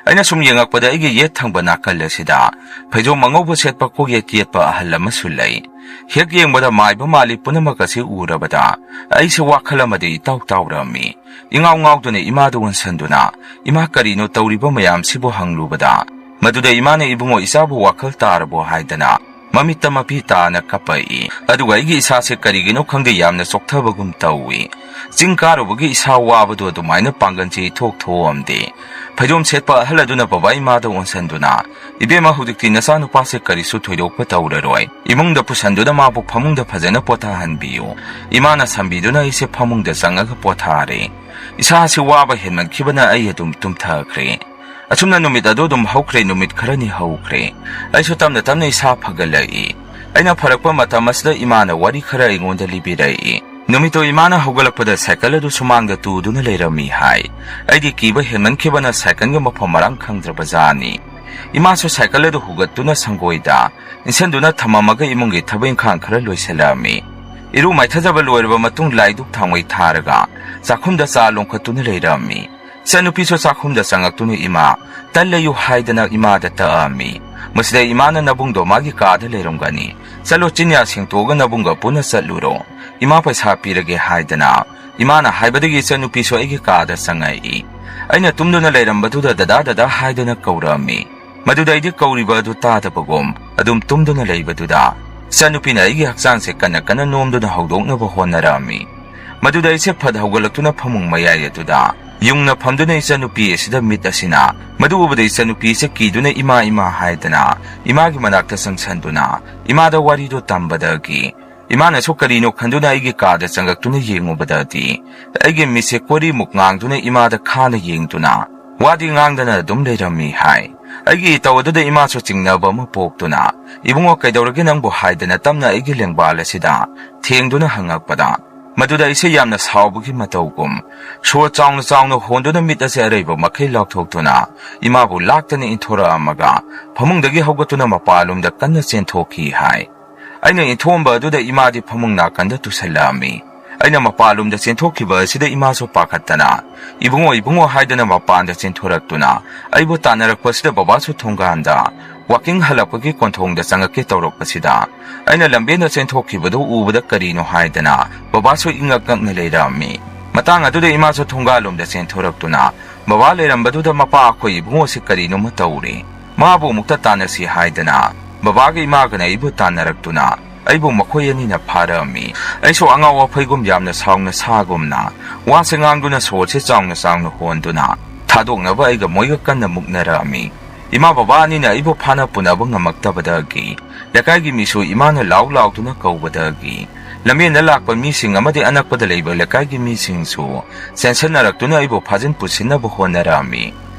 ꯑꯩꯅ ꯁꯨꯝ ꯌꯦꯡꯉꯛꯄꯗ ꯑꯩꯒꯤ ꯌꯦꯠ ꯊꯪꯕ ꯅꯥꯀꯜ ꯑꯁꯤꯗ ꯐꯩꯖꯣꯝ ꯑꯉꯧꯕ ꯁꯦꯠꯄ ꯀꯣꯛꯌꯦꯠ ꯌꯦꯠꯄ ꯑꯍꯜ ꯑꯃꯁꯨ ꯂꯩ꯫ ꯍꯦꯛ ꯌꯦꯡꯕꯗ ꯃꯥꯏꯕ ꯃꯥꯜꯂꯤ꯫ ꯄꯨꯝꯅꯃꯛ ꯑꯁꯤ ꯎꯔꯕꯗ ꯑꯩꯁꯦ ꯋꯥꯈꯜ ꯑꯃꯗ ꯏꯇꯥꯎ ꯇꯥꯎꯔꯝꯃꯤ꯫ ꯏꯉꯥꯎ ꯉꯥꯎꯗꯨꯅ ꯏꯃꯥꯗ ꯑꯣꯟꯁꯟꯗꯨꯅ, "ꯏꯃꯥ, ꯀꯔꯤꯅꯣ ꯇꯧꯔꯤꯕ ꯃꯌꯥꯝꯁꯤꯕꯨ?" ꯍꯪꯂꯨꯕꯗ, ꯃꯗꯨꯗ ꯏꯃꯥꯅ, "ꯏꯕꯨꯡꯉꯣ, ꯏꯆꯥꯕꯨ ꯋꯥꯈꯜ ꯇꯥꯔꯕꯣ?" ꯍꯥꯏꯗꯅ ꯃꯃꯤꯠꯇ ꯃꯄꯤ ꯇꯥꯅ ꯀꯞꯄꯛꯏ꯫ ꯑꯗꯨꯒ ꯑꯩꯒꯤ ꯏꯁꯥꯁꯦ ꯀꯔꯤꯒꯤꯅꯣ ꯈꯪꯗꯦ, ꯌꯥꯝꯅ ꯆꯣꯛꯊꯕꯒꯨꯝ ꯇꯧꯏ꯫ ꯆꯤꯡ ꯀꯥꯔꯨꯕꯒꯤ ꯏꯁꯥ ꯋꯥꯕꯗꯣ ꯑꯗꯨꯃꯥꯏꯅ ꯄꯥꯡꯒꯜꯁꯦ ꯏꯊꯣꯛ ꯊꯣꯛꯑꯝꯗꯦ꯫ ꯐꯩꯖꯣꯝ ꯁꯦꯠꯄ ꯑꯍꯜ ꯑꯗꯨꯅ ꯕꯕꯥ ꯏꯃꯥꯗ ꯑꯣꯟꯁꯟꯗꯨꯅ, "ꯏꯕꯦꯝꯃ, ꯍꯧꯖꯤꯛꯇꯤ ꯅꯆꯥꯅꯨꯄꯥꯁꯦ ꯀꯔꯤꯁꯨ ꯊꯣꯏꯗꯣꯛꯄ ꯇꯧꯔꯔꯣꯏ꯫ ꯏꯃꯨꯡꯗ ꯄꯨꯁꯟꯗꯨꯅ ꯃꯥꯕꯨ ꯐꯃꯨꯡꯗ ꯐꯖꯅ ꯄꯣꯊꯥꯍꯟꯕꯤꯌꯨ"꯫ ꯏꯃꯥꯅ ꯁꯝꯕꯤꯗꯨꯅ ꯑꯩꯁꯦ ꯐꯃꯨꯡꯗ ꯆꯪꯉꯒ ꯄꯣꯊꯥꯔꯦ꯫ ꯏꯁꯥꯁꯤ ꯋꯥꯕ ꯍꯦꯟꯃꯟꯈꯤꯕꯅ ꯑꯩ ꯑꯗꯨꯝ ꯇꯨꯝꯊꯈ꯭ꯔꯦ꯫ ꯑꯁꯨꯝꯅ ꯅꯨꯃꯤꯠ ꯑꯗꯨ ꯑꯗꯨꯝ ꯍꯧꯈ꯭ꯔꯦ, ꯅꯨꯃꯤꯠ ꯈꯔꯅꯤ ꯍꯧꯈ꯭ꯔꯦ꯫ ꯑꯩꯁꯨ ꯇꯞꯅ ꯇꯞꯅ ꯏꯁꯥ ꯐꯒꯠꯂꯛꯏ꯫ ꯑꯩꯅ ꯐꯔꯛꯄ ꯃꯇꯝ ꯑꯁꯤꯗ ꯏꯃꯥꯅ ꯋꯥꯔꯤ ꯈꯔ ꯑꯩꯉꯣꯟꯗ ꯂꯤꯕꯤꯔꯛꯏ꯫ ꯅꯨꯃꯤꯠꯇꯨ ꯏꯃꯥꯅ ꯍꯧꯒꯠꯂꯛꯄꯗ ꯁꯥꯏꯀꯜ ꯑꯗꯨ ꯁꯨꯃꯥꯡꯗ ꯇꯨꯗꯨꯅ ꯂꯩꯔꯝꯃꯤ ꯍꯥꯏ꯫ ꯑꯩꯗꯤ ꯀꯤꯕ ꯍꯦꯟꯃꯟꯈꯤꯕꯅ ꯁꯥꯏꯀꯜꯒ ꯃꯐꯝ ꯃꯔꯥꯡ ꯈꯪꯗ꯭ꯔꯕ ꯖꯥꯠꯅꯤ꯫ ꯏꯃꯥꯁꯨ ꯁꯥꯏꯀꯜ ꯑꯗꯨ ꯍꯨꯒꯠꯇꯨꯅ ꯁꯪꯒꯣꯏꯗ ꯏꯟꯁꯤꯟꯗꯨꯅ ꯊꯝꯃꯝꯃꯒ ꯏꯃꯨꯡꯒꯤ ꯊꯕꯛ ꯏꯪꯈꯥꯡ ꯈꯔ ꯂꯣꯏꯁꯤꯜꯂꯛꯑꯝꯃꯤ꯫ ꯏꯔꯨ ꯃꯥꯏꯊꯖꯕ ꯂꯣꯏꯔꯕ ꯃꯇꯨꯡ ꯂꯥꯏꯗꯨꯛ ꯊꯥꯡꯃꯩ ꯊꯥꯔꯒ ꯆꯥꯛꯈꯨꯝꯗ ꯆꯥ ꯂꯣꯡꯈꯠꯇꯨꯅ ꯂꯩꯔꯝꯃꯤ꯫ ꯏꯆꯟꯅꯨꯄꯤꯁꯨ ꯆꯥꯛꯈꯨꯝꯗ ꯆꯪꯉꯛꯇꯨꯅ, "ꯏꯃꯥ, ꯇꯟ ꯂꯩꯌꯨ" ꯍꯥꯏꯗꯅ ꯏꯃꯥꯗ ꯇꯛꯑꯝꯃꯤ꯫ ꯃꯁꯤꯗ ꯏꯃꯥꯅ, "ꯅꯕꯨꯡꯗꯣ ꯃꯥꯒꯤ ꯀꯥꯗ ꯂꯩꯔꯝꯒꯅꯤ꯫ ꯆꯠꯂꯣ, ꯆꯤꯟꯌꯥ ꯁꯦꯡꯇꯣꯛꯑꯒ ꯅꯕꯨꯡꯒ ꯄꯨꯟꯅ ꯆꯠꯂꯨꯔꯣ꯫ ꯏꯃꯥ ꯄꯩꯁꯥ ꯄꯤꯔꯒꯦ" ꯍꯥꯏꯗꯅ ꯏꯃꯥꯅ ꯍꯥꯏꯕꯗꯒꯤ ꯏꯆꯟꯅꯨꯄꯤꯁꯨ ꯑꯩꯒꯤ ꯀꯥꯗ ꯆꯪꯉꯛꯏ꯫ ꯑꯩꯅ ꯇꯨꯝꯗꯨꯅ ꯂꯩꯔꯝꯕꯗꯨꯗ "ꯗꯗꯥ, ꯗꯗꯥ" ꯍꯥꯏꯗꯅ ꯀꯧꯔꯛꯑꯝꯃꯤ꯫ ꯃꯗꯨꯗ ꯑꯩꯗꯤ ꯀꯧꯔꯤꯕ ꯑꯗꯨ ꯇꯥꯗꯕꯒꯨꯝ ꯑꯗꯨꯝ ꯇꯨꯝꯗꯨꯅ ꯂꯩꯕꯗꯨꯗ ꯏꯆꯟꯅꯨꯄꯤꯅ ꯑꯩꯒꯤ ꯍꯛꯆꯥꯡꯁꯦ ꯀꯟꯅ ꯀꯟꯅ ꯅꯣꯝꯗꯨꯅ ꯍꯧꯗꯣꯛꯅꯕ ꯍꯣꯠꯅꯔꯛꯑꯝꯃꯤ꯫ ꯃꯗꯨꯗ ꯑꯩꯁꯦ ꯐꯠ ꯍꯧꯒꯠꯂꯛꯇꯨꯅ ꯐꯃꯨꯡ ꯃꯌꯥꯏ ꯑꯗꯨꯗ ꯌꯨꯡꯅ ꯐꯝꯗꯨꯅ ꯏꯆꯟꯅꯨꯄꯤ ꯑꯁꯤꯗ ꯃꯤꯠ ꯑꯁꯤꯅ, ꯃꯗꯨ ꯎꯕꯗ ꯏꯆꯟꯅꯨꯄꯤ ꯑꯁꯦ ꯀꯤꯗꯨꯅ "ꯏꯃꯥ, ꯏꯃꯥ" ꯍꯥꯏꯗꯅ ꯏꯃꯥꯒꯤ ꯃꯅꯥꯛꯇ ꯆꯪꯁꯟꯗꯨꯅ ꯏꯃꯥꯗ ꯋꯥꯔꯤꯗꯨ ꯇꯝꯕꯗꯒꯤ ꯏꯃꯥꯅꯁꯨ ꯀꯔꯤꯅꯣ ꯈꯟꯗꯨꯅ ꯑꯩꯒꯤ ꯀꯥꯗ ꯆꯪꯉꯛꯇꯨꯅ ꯌꯦꯡꯉꯨꯕꯗꯗꯤ ꯑꯩꯒꯤ ꯃꯤꯠꯁꯦ ꯀꯣꯔꯤꯃꯨꯛ ꯉꯥꯡꯗꯨꯅ ꯏꯃꯥꯗ ꯈꯥꯅ ꯌꯦꯡꯗꯨꯅ ꯋꯥꯗꯤ ꯉꯥꯡꯗꯅ ꯑꯗꯨꯝ ꯂꯩꯔꯝꯃꯤ ꯍꯥꯏ꯫ ꯑꯩꯒꯤ ꯏꯇꯧ ꯑꯗꯨꯗ ꯏꯃꯥꯁꯨ ꯆꯤꯡꯅꯕ ꯑꯃ ꯄꯣꯛꯇꯨꯅ, "ꯏꯕꯨꯡꯉꯣ, ꯀꯩꯗꯧꯔꯒꯦ ꯅꯪꯕꯨ?" ꯍꯥꯏꯗꯅ ꯇꯞꯅ ꯑꯩꯒꯤ ꯂꯦꯡꯕꯥꯜ ꯑꯁꯤꯗ ꯊꯦꯡꯗꯨꯅ ꯍꯪꯉꯛꯄꯗ, ꯃꯗꯨꯗ ꯑꯩꯁꯦ ꯌꯥꯝꯅ ꯁꯥꯎꯕꯒꯤ ꯃꯇꯧꯒꯨꯝ ꯁꯣꯔ ꯆꯥꯎꯅ ꯆꯥꯎꯅ ꯍꯣꯟꯗꯨꯅ ꯃꯤꯠ ꯑꯁꯦ ꯑꯔꯩꯕ ꯃꯈꯩ ꯂꯥꯎꯊꯣꯛꯇꯨꯅ ꯏꯃꯥꯕꯨ ꯂꯥꯛꯇꯅ ꯏꯟꯊꯣꯔꯛꯑꯝꯃꯒ ꯐꯃꯨꯡꯗꯒꯤ ꯍꯧꯒꯠꯇꯨꯅ ꯃꯄꯥꯟꯂꯣꯝꯗ ꯀꯟꯅ ꯆꯦꯟꯊꯣꯛꯈꯤ ꯍꯥꯏ꯫ ꯑꯩꯅ ꯏꯟꯊꯣꯛꯑꯝꯕ ꯑꯗꯨꯗ ꯏꯃꯥꯗꯤ ꯐꯃꯨꯡ ꯅꯥꯀꯟꯗ ꯇꯨꯁꯜꯂꯛꯑꯝꯃꯤ꯫ ꯑꯩꯅ ꯃꯄꯥꯟꯂꯣꯝꯗ ꯆꯦꯟꯊꯣꯛꯈꯤꯕ ꯑꯁꯤꯗ ꯏꯃꯥꯁꯨ ꯄꯥꯈꯠꯇꯅ, "ꯏꯕꯨꯡꯉꯣ, ꯏꯕꯨꯡꯉꯣ" ꯍꯥꯏꯗꯅ ꯃꯄꯥꯟꯗ ꯆꯦꯟꯊꯣꯔꯛꯇꯨꯅ ꯑꯩꯕꯨ ꯇꯥꯟꯅꯔꯛꯄꯁꯤꯗ ꯕꯕꯥꯁꯨ ꯊꯣꯡꯒꯥꯟꯗ ꯋꯥꯀꯤꯡ ꯍꯜꯂꯛꯄꯒꯤ ꯀꯣꯟꯊꯣꯡꯗ ꯆꯪꯉꯛꯀꯦ ꯇꯧꯔꯛꯄꯁꯤꯗ, ꯑꯩꯅ ꯂꯝꯕꯦꯟꯗ ꯆꯦꯟꯊꯣꯛꯈꯤꯕꯗꯨ ꯎꯕꯗ ꯀꯔꯤꯅꯣ ꯍꯥꯏꯗꯅ ꯕꯕꯥꯁꯨ ꯏꯉꯛ ꯉꯛꯅ ꯂꯩꯔꯝꯃꯤ꯫ ꯃꯇꯥꯡ ꯑꯗꯨꯗ ꯏꯃꯥꯁꯨ ꯊꯣꯡꯒꯥꯜꯂꯣꯝꯗ ꯆꯦꯟꯊꯣꯔꯛꯇꯨꯅ ꯕꯕꯥ ꯂꯩꯔꯝꯕꯗꯨꯗ, "ꯃꯄꯥ, ꯑꯩꯈꯣꯏ ꯏꯕꯨꯡꯉꯣꯁꯤ ꯀꯔꯤꯅꯣꯃ ꯇꯧꯔꯦ, ꯃꯥꯕꯨ ꯑꯃꯨꯛꯇ ꯇꯥꯟꯅꯁꯤ" ꯍꯥꯏꯗꯅ ꯕꯕꯥꯒ ꯏꯃꯥꯒꯅ ꯑꯩꯕꯨ ꯇꯥꯟꯅꯔꯛꯇꯨꯅ ꯑꯩꯕꯨ ꯃꯈꯣꯏ ꯑꯅꯤꯅ ꯐꯥꯔꯛꯑꯝꯃꯤ꯫ ꯑꯩꯁꯨ ꯑꯉꯥꯎ ꯑꯐꯩꯒꯨꯝ ꯌꯥꯝꯅ ꯁꯥꯎꯅ ꯁꯥꯒꯨꯝꯅ ꯋꯥꯁꯦ ꯉꯥꯡꯗꯨꯅ ꯁꯣꯔꯁꯦ ꯆꯥꯎꯅ ꯆꯥꯎꯅ ꯍꯣꯟꯗꯨꯅ ꯊꯥꯗꯣꯛꯅꯕ ꯑꯩꯒ ꯃꯣꯏꯒ ꯀꯟꯅ ꯃꯨꯛꯅꯔꯛꯑꯝꯃꯤ꯫ ꯏꯃꯥ ꯕꯕꯥ ꯑꯅꯤꯅ ꯑꯩꯕꯨ ꯐꯥꯅ ꯄꯨꯅꯕ ꯉꯝꯃꯛꯇꯕꯗꯒꯤ, ꯂꯩꯀꯥꯏꯒꯤ ꯃꯤꯁꯨ ꯏꯃꯥꯅ ꯂꯥꯎ ꯂꯥꯎꯗꯨꯅ ꯀꯧꯕꯗꯒꯤ, ꯂꯝꯕꯦꯟꯗ ꯂꯥꯛꯄ ꯃꯤꯁꯤꯡ ꯑꯃꯗꯤ ꯑꯅꯛꯄꯗ ꯂꯩꯕ ꯂꯩꯀꯥꯏꯒꯤ ꯃꯤꯁꯤꯡꯁꯨ ꯆꯦꯟꯁꯟꯅꯔꯛꯇꯨꯅ ꯑꯩꯕꯨ ꯐꯥꯖꯤꯟ ꯄꯨꯁꯤꯟꯅꯕ ꯍꯣꯠꯅꯔꯛꯑꯝꯃꯤ꯫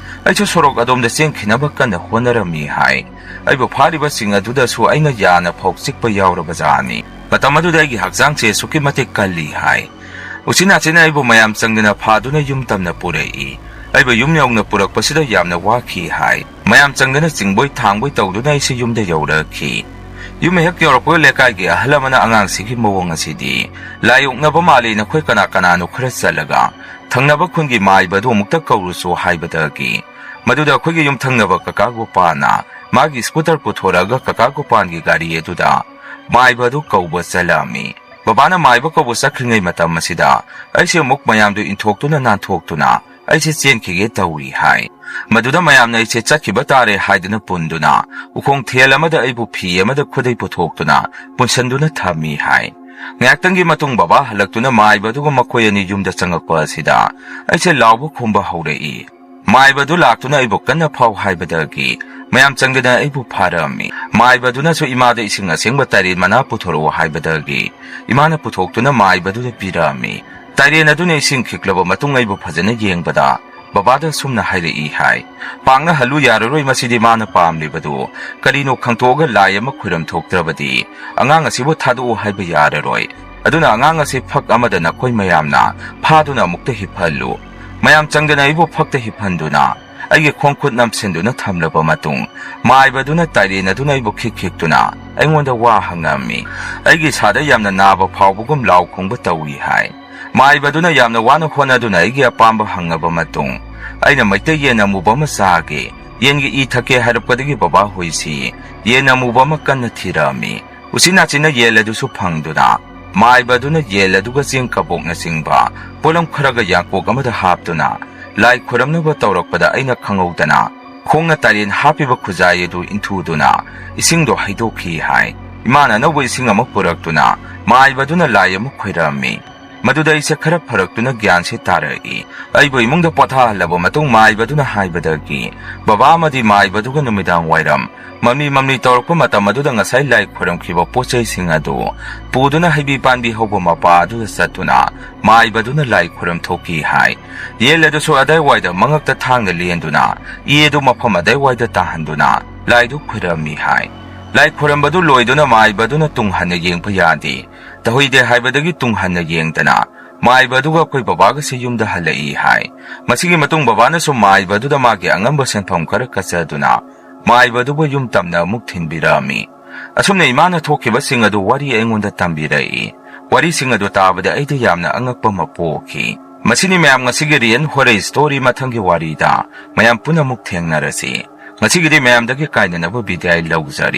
ꯑꯩꯁꯨ ꯁꯣꯔꯣꯛ ꯑꯗꯣꯝꯗ ꯆꯦꯟꯈꯤꯅꯕ ꯀꯟꯅ ꯍꯣꯠꯅꯔꯝꯃꯤ ꯍꯥꯏ꯫ ꯑꯩꯕꯨ ꯐꯥꯔꯤꯕꯁꯤꯡ ꯑꯗꯨꯗꯁꯨ ꯑꯩꯅ ꯌꯥꯅ ꯐꯥꯎ ꯆꯤꯛꯄ ꯌꯥꯎꯔꯕꯖꯥꯠꯅꯤ꯫ ꯃꯇꯝ ꯑꯗꯨꯗ ꯑꯩꯒꯤ ꯍꯛꯆꯥꯡꯁꯦ ꯑꯁꯨꯛꯀꯤ ꯃꯇꯤꯛ ꯀꯜꯂꯤ ꯍꯥꯏ꯫ ꯎꯆꯤꯟ ꯅꯥꯆꯤꯟꯅ ꯑꯩꯕꯨ ꯃꯌꯥꯝ ꯆꯪꯗꯅ ꯐꯥꯗꯨꯅ ꯌꯨꯝ ꯇꯝꯅ ꯄꯨꯔꯛꯏ꯫ ꯑꯩꯕꯨ ꯌꯨꯝ ꯌꯧꯅ ꯄꯨꯔꯛꯄꯁꯤꯗ ꯌꯥꯝꯅ ꯋꯥꯈꯤ ꯍꯥꯏ꯫ ꯃꯌꯥꯝ ꯆꯪꯗꯅ ꯆꯤꯡꯕꯣꯏ ꯊꯥꯡꯕꯣꯏ ꯇꯧꯗꯨꯅ ꯑꯩꯁꯦ ꯌꯨꯝꯗ ꯌꯧꯔꯛꯈꯤ꯫ ꯌꯨꯝ ꯍꯦꯛ ꯌꯧꯔꯛꯄꯒ ꯂꯩꯀꯥꯏꯒꯤ ꯑꯍꯜ ꯑꯃꯅ ꯑꯉꯥꯡꯁꯤꯒꯤ ꯃꯑꯣꯡ ꯑꯁꯤꯗꯤ ꯂꯥꯏ ꯑꯣꯛꯅꯕ ꯃꯥꯜꯂꯤ, ꯅꯈꯣꯏ ꯀꯅꯥ ꯀꯅꯥꯅꯣ ꯈꯔ ꯆꯠꯂꯒ ꯊꯪꯅꯕ ꯈꯨꯟꯒꯤ ꯃꯥꯏꯕ ꯑꯗꯨ ꯑꯃꯨꯛꯇ ꯀꯧꯔꯨꯆꯣ ꯍꯥꯏꯕꯗꯒꯤ, ꯃꯗꯨꯗ ꯑꯩꯈꯣꯏꯒꯤ ꯌꯨꯝꯊꯪꯅꯕ ꯀꯀꯥ ꯒꯣꯄꯥꯜꯅ ꯃꯥꯒꯤ ꯁ꯭ꯀꯨꯇꯔ ꯄꯨꯊꯣꯔꯛꯑꯒ ꯀꯀꯥ ꯒꯣꯄꯥꯜꯒꯤ ꯒꯥꯔꯤ ꯑꯗꯨꯗ ꯃꯥꯏꯕ ꯑꯗꯨ ꯀꯧꯕ ꯆꯠꯂꯛꯑꯝꯃꯤ꯫ ꯕꯕꯥꯅ ꯃꯥꯏꯕ ꯀꯧꯕ ꯆꯠꯈ꯭ꯔꯤꯉꯩ ꯃꯇꯝ ꯑꯁꯤꯗ ꯑꯩꯁꯦ ꯑꯃꯨꯛ ꯃꯌꯥꯝꯗꯨ ꯏꯟꯊꯣꯛꯇꯨꯅ ꯅꯥꯟꯊꯣꯛꯇꯨꯅ ꯑꯩꯁꯦ ꯆꯦꯟꯈꯤꯒꯦ ꯇꯧꯔꯤ ꯍꯥꯏ꯫ ꯃꯗꯨꯗ ꯃꯌꯥꯝꯅ ꯑꯩꯁꯦ ꯆꯠꯈꯤꯕ ꯇꯥꯔꯦ ꯍꯥꯏꯗꯨꯅ ꯄꯨꯟꯗꯨꯅ ꯎꯈꯣꯡ ꯊꯦꯜ ꯑꯃꯗ ꯑꯩꯕꯨ ꯐꯤ ꯑꯃꯗ ꯈꯨꯗꯩ ꯄꯨꯊꯣꯛꯇꯨꯅ ꯄꯨꯟꯁꯟꯗꯨꯅ ꯊꯝꯃꯤ ꯍꯥꯏ꯫ ꯉꯥꯏꯍꯥꯛꯇꯪꯒꯤ ꯃꯇꯨꯡ ꯕꯕꯥ ꯍꯜꯂꯛꯇꯨꯅ ꯃꯥꯏꯕ ꯑꯗꯨꯒ ꯃꯈꯣꯏ ꯑꯅꯤ ꯌꯨꯝꯗ ꯆꯪꯉꯛꯄ ꯑꯁꯤꯗ ꯑꯩꯁꯦ ꯂꯥꯎꯕ ꯈꯣꯡꯕ ꯍꯧꯔꯛꯏ꯫ ꯃꯥꯏꯕ ꯑꯗꯨ ꯂꯥꯛꯇꯨꯅ ꯑꯩꯕꯨ ꯀꯟꯅ ꯐꯥꯎ ꯍꯥꯏꯕꯗꯒꯤ ꯃꯌꯥꯝ ꯆꯪꯗꯨꯅ ꯑꯩꯕꯨ ꯐꯥꯔꯛꯑꯝꯃꯤ꯫ ꯃꯥꯏꯕ ꯑꯗꯨꯅꯁꯨ ꯏꯃꯥꯗ ꯏꯁꯤꯡ ꯑꯁꯦꯡꯕ ꯇꯥꯏꯔꯦꯟ ꯃꯅꯥ ꯄꯨꯊꯣꯔꯛꯑꯣ ꯍꯥꯏꯕꯗꯒꯤ ꯏꯃꯥꯅ ꯄꯨꯊꯣꯛꯇꯨꯅ ꯃꯥꯏꯕ ꯑꯗꯨꯗ ꯄꯤꯔꯛꯑꯝꯃꯤ꯫ ꯇꯥꯏꯔꯦꯟ ꯑꯗꯨꯅ ꯏꯁꯤꯡ ꯈꯤꯛꯂꯕ ꯃꯇꯨꯡ ꯑꯩꯕꯨ ꯐꯖꯅ ꯌꯦꯡꯕꯗ ꯕꯕꯥꯗ ꯑꯁꯨꯝꯅ ꯍꯥꯏꯔꯛꯏ ꯍꯥꯏ, "ꯄꯥꯛꯅ ꯍꯜꯂꯨ ꯌꯥꯔꯔꯣꯏ, ꯃꯁꯤꯗꯤ ꯃꯥꯅ ꯄꯥꯝꯂꯤꯕꯗꯨ ꯀꯔꯤꯅꯣ ꯈꯪꯇꯣꯛꯑꯒ ꯂꯥꯏ ꯑꯃ ꯈꯣꯏꯔꯝ ꯊꯣꯛꯇ꯭ꯔꯕꯗꯤ ꯑꯉꯥꯡ ꯑꯁꯤꯕꯨ ꯊꯥꯗꯣꯛꯎ ꯍꯥꯏꯕ ꯌꯥꯔꯔꯣꯏ꯫ ꯑꯗꯨꯅ ꯑꯉꯥꯡ ꯑꯁꯤ ꯐꯛ ꯑꯃꯗ ꯅꯈꯣꯏ ꯃꯌꯥꯝꯅ ꯐꯥꯗꯨꯅ ꯑꯃꯨꯛꯇ ꯍꯤꯞꯍꯜꯂꯨ"꯫ ꯃꯌꯥꯝ ꯆꯪꯗꯅ ꯑꯩꯕꯨ ꯐꯛꯇ ꯍꯤꯞꯍꯟꯗꯨꯅ ꯑꯩꯒꯤ ꯈꯣꯡ ꯈꯨꯠ ꯅꯝꯁꯤꯟꯗꯨꯅ ꯊꯝꯂꯕ ꯃꯇꯨꯡ, ꯃꯥꯏꯕꯗꯨꯅ ꯇꯥꯏꯔꯦꯟ ꯑꯗꯨꯅ ꯑꯩꯕꯨ ꯈꯤꯛ ꯈꯤꯛꯇꯨꯅ ꯑꯩꯉꯣꯟꯗ ꯋꯥ ꯍꯪꯉꯝꯃꯤ꯫ ꯑꯩꯒꯤ ꯏꯁꯥꯗ ꯌꯥꯝꯅ ꯅꯥꯕ ꯐꯥꯎꯕꯒꯨꯝ ꯂꯥꯎ ꯈꯣꯡꯕ ꯇꯧꯏ ꯍꯥꯏ꯫ ꯃꯥꯏꯕꯗꯨꯅ ꯌꯥꯝꯅ ꯋꯥꯅ ꯍꯣꯠꯅꯗꯨꯅ ꯑꯩꯒꯤ ꯑꯄꯥꯝꯕ ꯍꯪꯉꯕ ꯃꯇꯨꯡ, ꯑꯩꯅ ꯃꯩꯇꯩ ꯌꯦꯟ ꯑꯃꯨꯕ ꯑꯃ ꯆꯥꯒꯦ, ꯌꯦꯟꯒꯤ ꯏ ꯊꯛꯀꯦ ꯍꯥꯏꯔꯛꯄꯗꯒꯤ ꯕꯕꯥ ꯍꯣꯏꯁꯤ ꯌꯦꯟ ꯑꯃꯨꯕ ꯑꯃ ꯀꯟꯅ ꯊꯤꯔꯛꯑꯝꯃꯤ꯫ ꯎꯆꯤꯟ ꯅꯥꯆꯤꯟꯅ ꯌꯦꯟ ꯑꯗꯨꯁꯨ ꯐꯪꯗꯨꯅ, ꯃꯥꯏꯕ ꯑꯗꯨꯅ ꯌꯦꯟ ꯑꯗꯨꯒ ꯆꯦꯡ ꯀꯕꯣꯛꯅꯆꯤꯡꯕ ꯄꯣꯠꯂꯝ ꯈꯔꯒ ꯌꯥꯡꯀꯣꯛ ꯑꯃꯗ ꯍꯥꯞꯇꯨꯅ ꯂꯥꯏ ꯈꯨꯔꯝꯅꯕ ꯇꯧꯔꯛꯄꯗ, ꯑꯩꯅ ꯈꯪꯍꯧꯗꯅ ꯈꯣꯡꯅ ꯇꯥꯏꯔꯦꯟ ꯍꯥꯞꯄꯤꯕ ꯈꯨꯖꯥꯏ ꯑꯗꯨ ꯏꯟꯊꯨꯗꯨꯅ ꯏꯁꯤꯡꯗꯣ ꯍꯩꯗꯣꯛꯈꯤ ꯍꯥꯏ꯫ ꯏꯃꯥꯅ ꯑꯅꯧꯕ ꯏꯁꯤꯡ ꯑꯃ ꯄꯨꯔꯛꯇꯨꯅ ꯃꯥꯏꯕ ꯑꯗꯨꯅ ꯂꯥꯏ ꯑꯃ ꯈꯣꯏꯔꯝꯃꯤ꯫ ꯃꯗꯨꯗ ꯑꯩꯁꯦ ꯈꯔ ꯐꯔꯛꯇꯨꯅ ꯒ꯭ꯌꯥꯟꯁꯦ ꯇꯥꯔꯛꯏ꯫ ꯑꯩꯕꯨ ꯏꯃꯨꯡꯗ ꯄꯣꯊꯥꯍꯜꯂꯕ ꯃꯇꯨꯡ, ꯃꯥꯏꯕꯗꯨꯅ ꯍꯥꯏꯕꯗꯒꯤ ꯕꯕꯥ ꯑꯃꯗꯤ ꯃꯥꯏꯕꯗꯨꯒ ꯅꯨꯃꯤꯗꯥꯡ ꯋꯥꯏꯔꯝ ꯃꯝꯂꯤ ꯃꯝꯂꯤ ꯇꯧꯔꯛꯄ ꯃꯇꯝ ꯑꯗꯨꯗ ꯉꯁꯥꯏ ꯂꯥꯏ ꯈꯣꯏꯔꯝꯈꯤꯕ ꯄꯣꯠ ꯆꯩꯁꯤꯡ ꯑꯗꯨ ꯄꯨꯗꯨꯅ ꯍꯩꯕꯤ ꯄꯥꯟꯕꯤ ꯍꯧꯕ ꯃꯄꯥ ꯑꯗꯨꯗ ꯆꯠꯇꯨꯅ ꯃꯥꯏꯕꯗꯨꯅ ꯂꯥꯏ ꯈꯣꯏꯔꯝ ꯊꯣꯛꯈꯤ ꯍꯥꯏ꯫ ꯌꯦꯟ ꯑꯗꯨꯁꯨ ꯑꯗꯥꯏꯋꯥꯏꯗ ꯃꯉꯛꯇ ꯊꯥꯡꯅ ꯂꯦꯟꯗꯨꯅ ꯏ ꯑꯗꯨ ꯃꯐꯝ ꯑꯗꯥꯏꯋꯥꯏꯗ ꯇꯥꯍꯟꯗꯨꯅ ꯂꯥꯏꯗꯨ ꯈꯣꯏꯔꯝꯃꯤ ꯍꯥꯏ꯫ ꯂꯥꯏ ꯈꯣꯏꯔꯝꯕꯗꯨ ꯂꯣꯏꯗꯨꯅ ꯃꯥꯏꯕꯗꯨꯅ ꯇꯨꯡ ꯍꯟꯅ ꯌꯦꯡꯕ ꯌꯥꯗꯦ, ꯇꯧꯍꯩꯗꯦ ꯍꯥꯏꯕꯗꯒꯤ ꯇꯨꯡ ꯍꯟꯅ ꯌꯦꯡꯗꯅ ꯃꯥꯏꯕ ꯑꯗꯨꯒ ꯑꯩꯈꯣꯏ ꯕꯕꯥꯒꯁꯤ ꯌꯨꯝꯗ ꯍꯜꯂꯛꯏ ꯍꯥꯏ꯫ ꯃꯁꯤꯒꯤ ꯃꯇꯨꯡ ꯕꯕꯥꯅꯁꯨ ꯃꯥꯏꯕ ꯑꯗꯨꯗ ꯃꯥꯒꯤ ꯑꯉꯝꯕ ꯁꯦꯟꯐꯝ ꯈꯔ ꯀꯠꯆꯗꯨꯅ ꯃꯥꯏꯕ ꯑꯗꯨꯕꯨ ꯌꯨꯝ ꯇꯝꯅ ꯑꯃꯨꯛ ꯊꯤꯟꯕꯤꯔꯛꯑꯝꯃꯤ꯫ ꯑꯁꯨꯝꯅ ꯏꯃꯥꯅ ꯊꯣꯛꯈꯤꯕꯁꯤꯡ ꯑꯗꯨ ꯋꯥꯔꯤ ꯑꯩꯉꯣꯟꯗ ꯇꯝꯕꯤꯔꯛꯏ꯫ ꯋꯥꯔꯤꯁꯤꯡ ꯑꯗꯨ ꯇꯥꯕꯗ ꯑꯩꯗ ꯌꯥꯝꯅ ꯑꯉꯛꯄ ꯑꯃ ꯄꯣꯛꯈꯤ꯫ ꯃꯁꯤꯅꯤ ꯃꯌꯥꯝ ꯉꯁꯤꯒꯤ Real Horror Story꯫ ꯃꯊꯪꯒꯤ ꯋꯥꯔꯤꯗ ꯃꯌꯥꯝ ꯄꯨꯟꯅ ꯑꯃꯨꯛ ꯊꯦꯡꯅꯔꯁꯤ꯫ ꯉꯁꯤꯒꯤꯗꯤ ꯃꯌꯥꯝꯗꯒꯤ ꯀꯥꯏꯅꯅꯕ ꯕꯤꯗꯥꯏ ꯂꯧꯖꯔꯤ꯫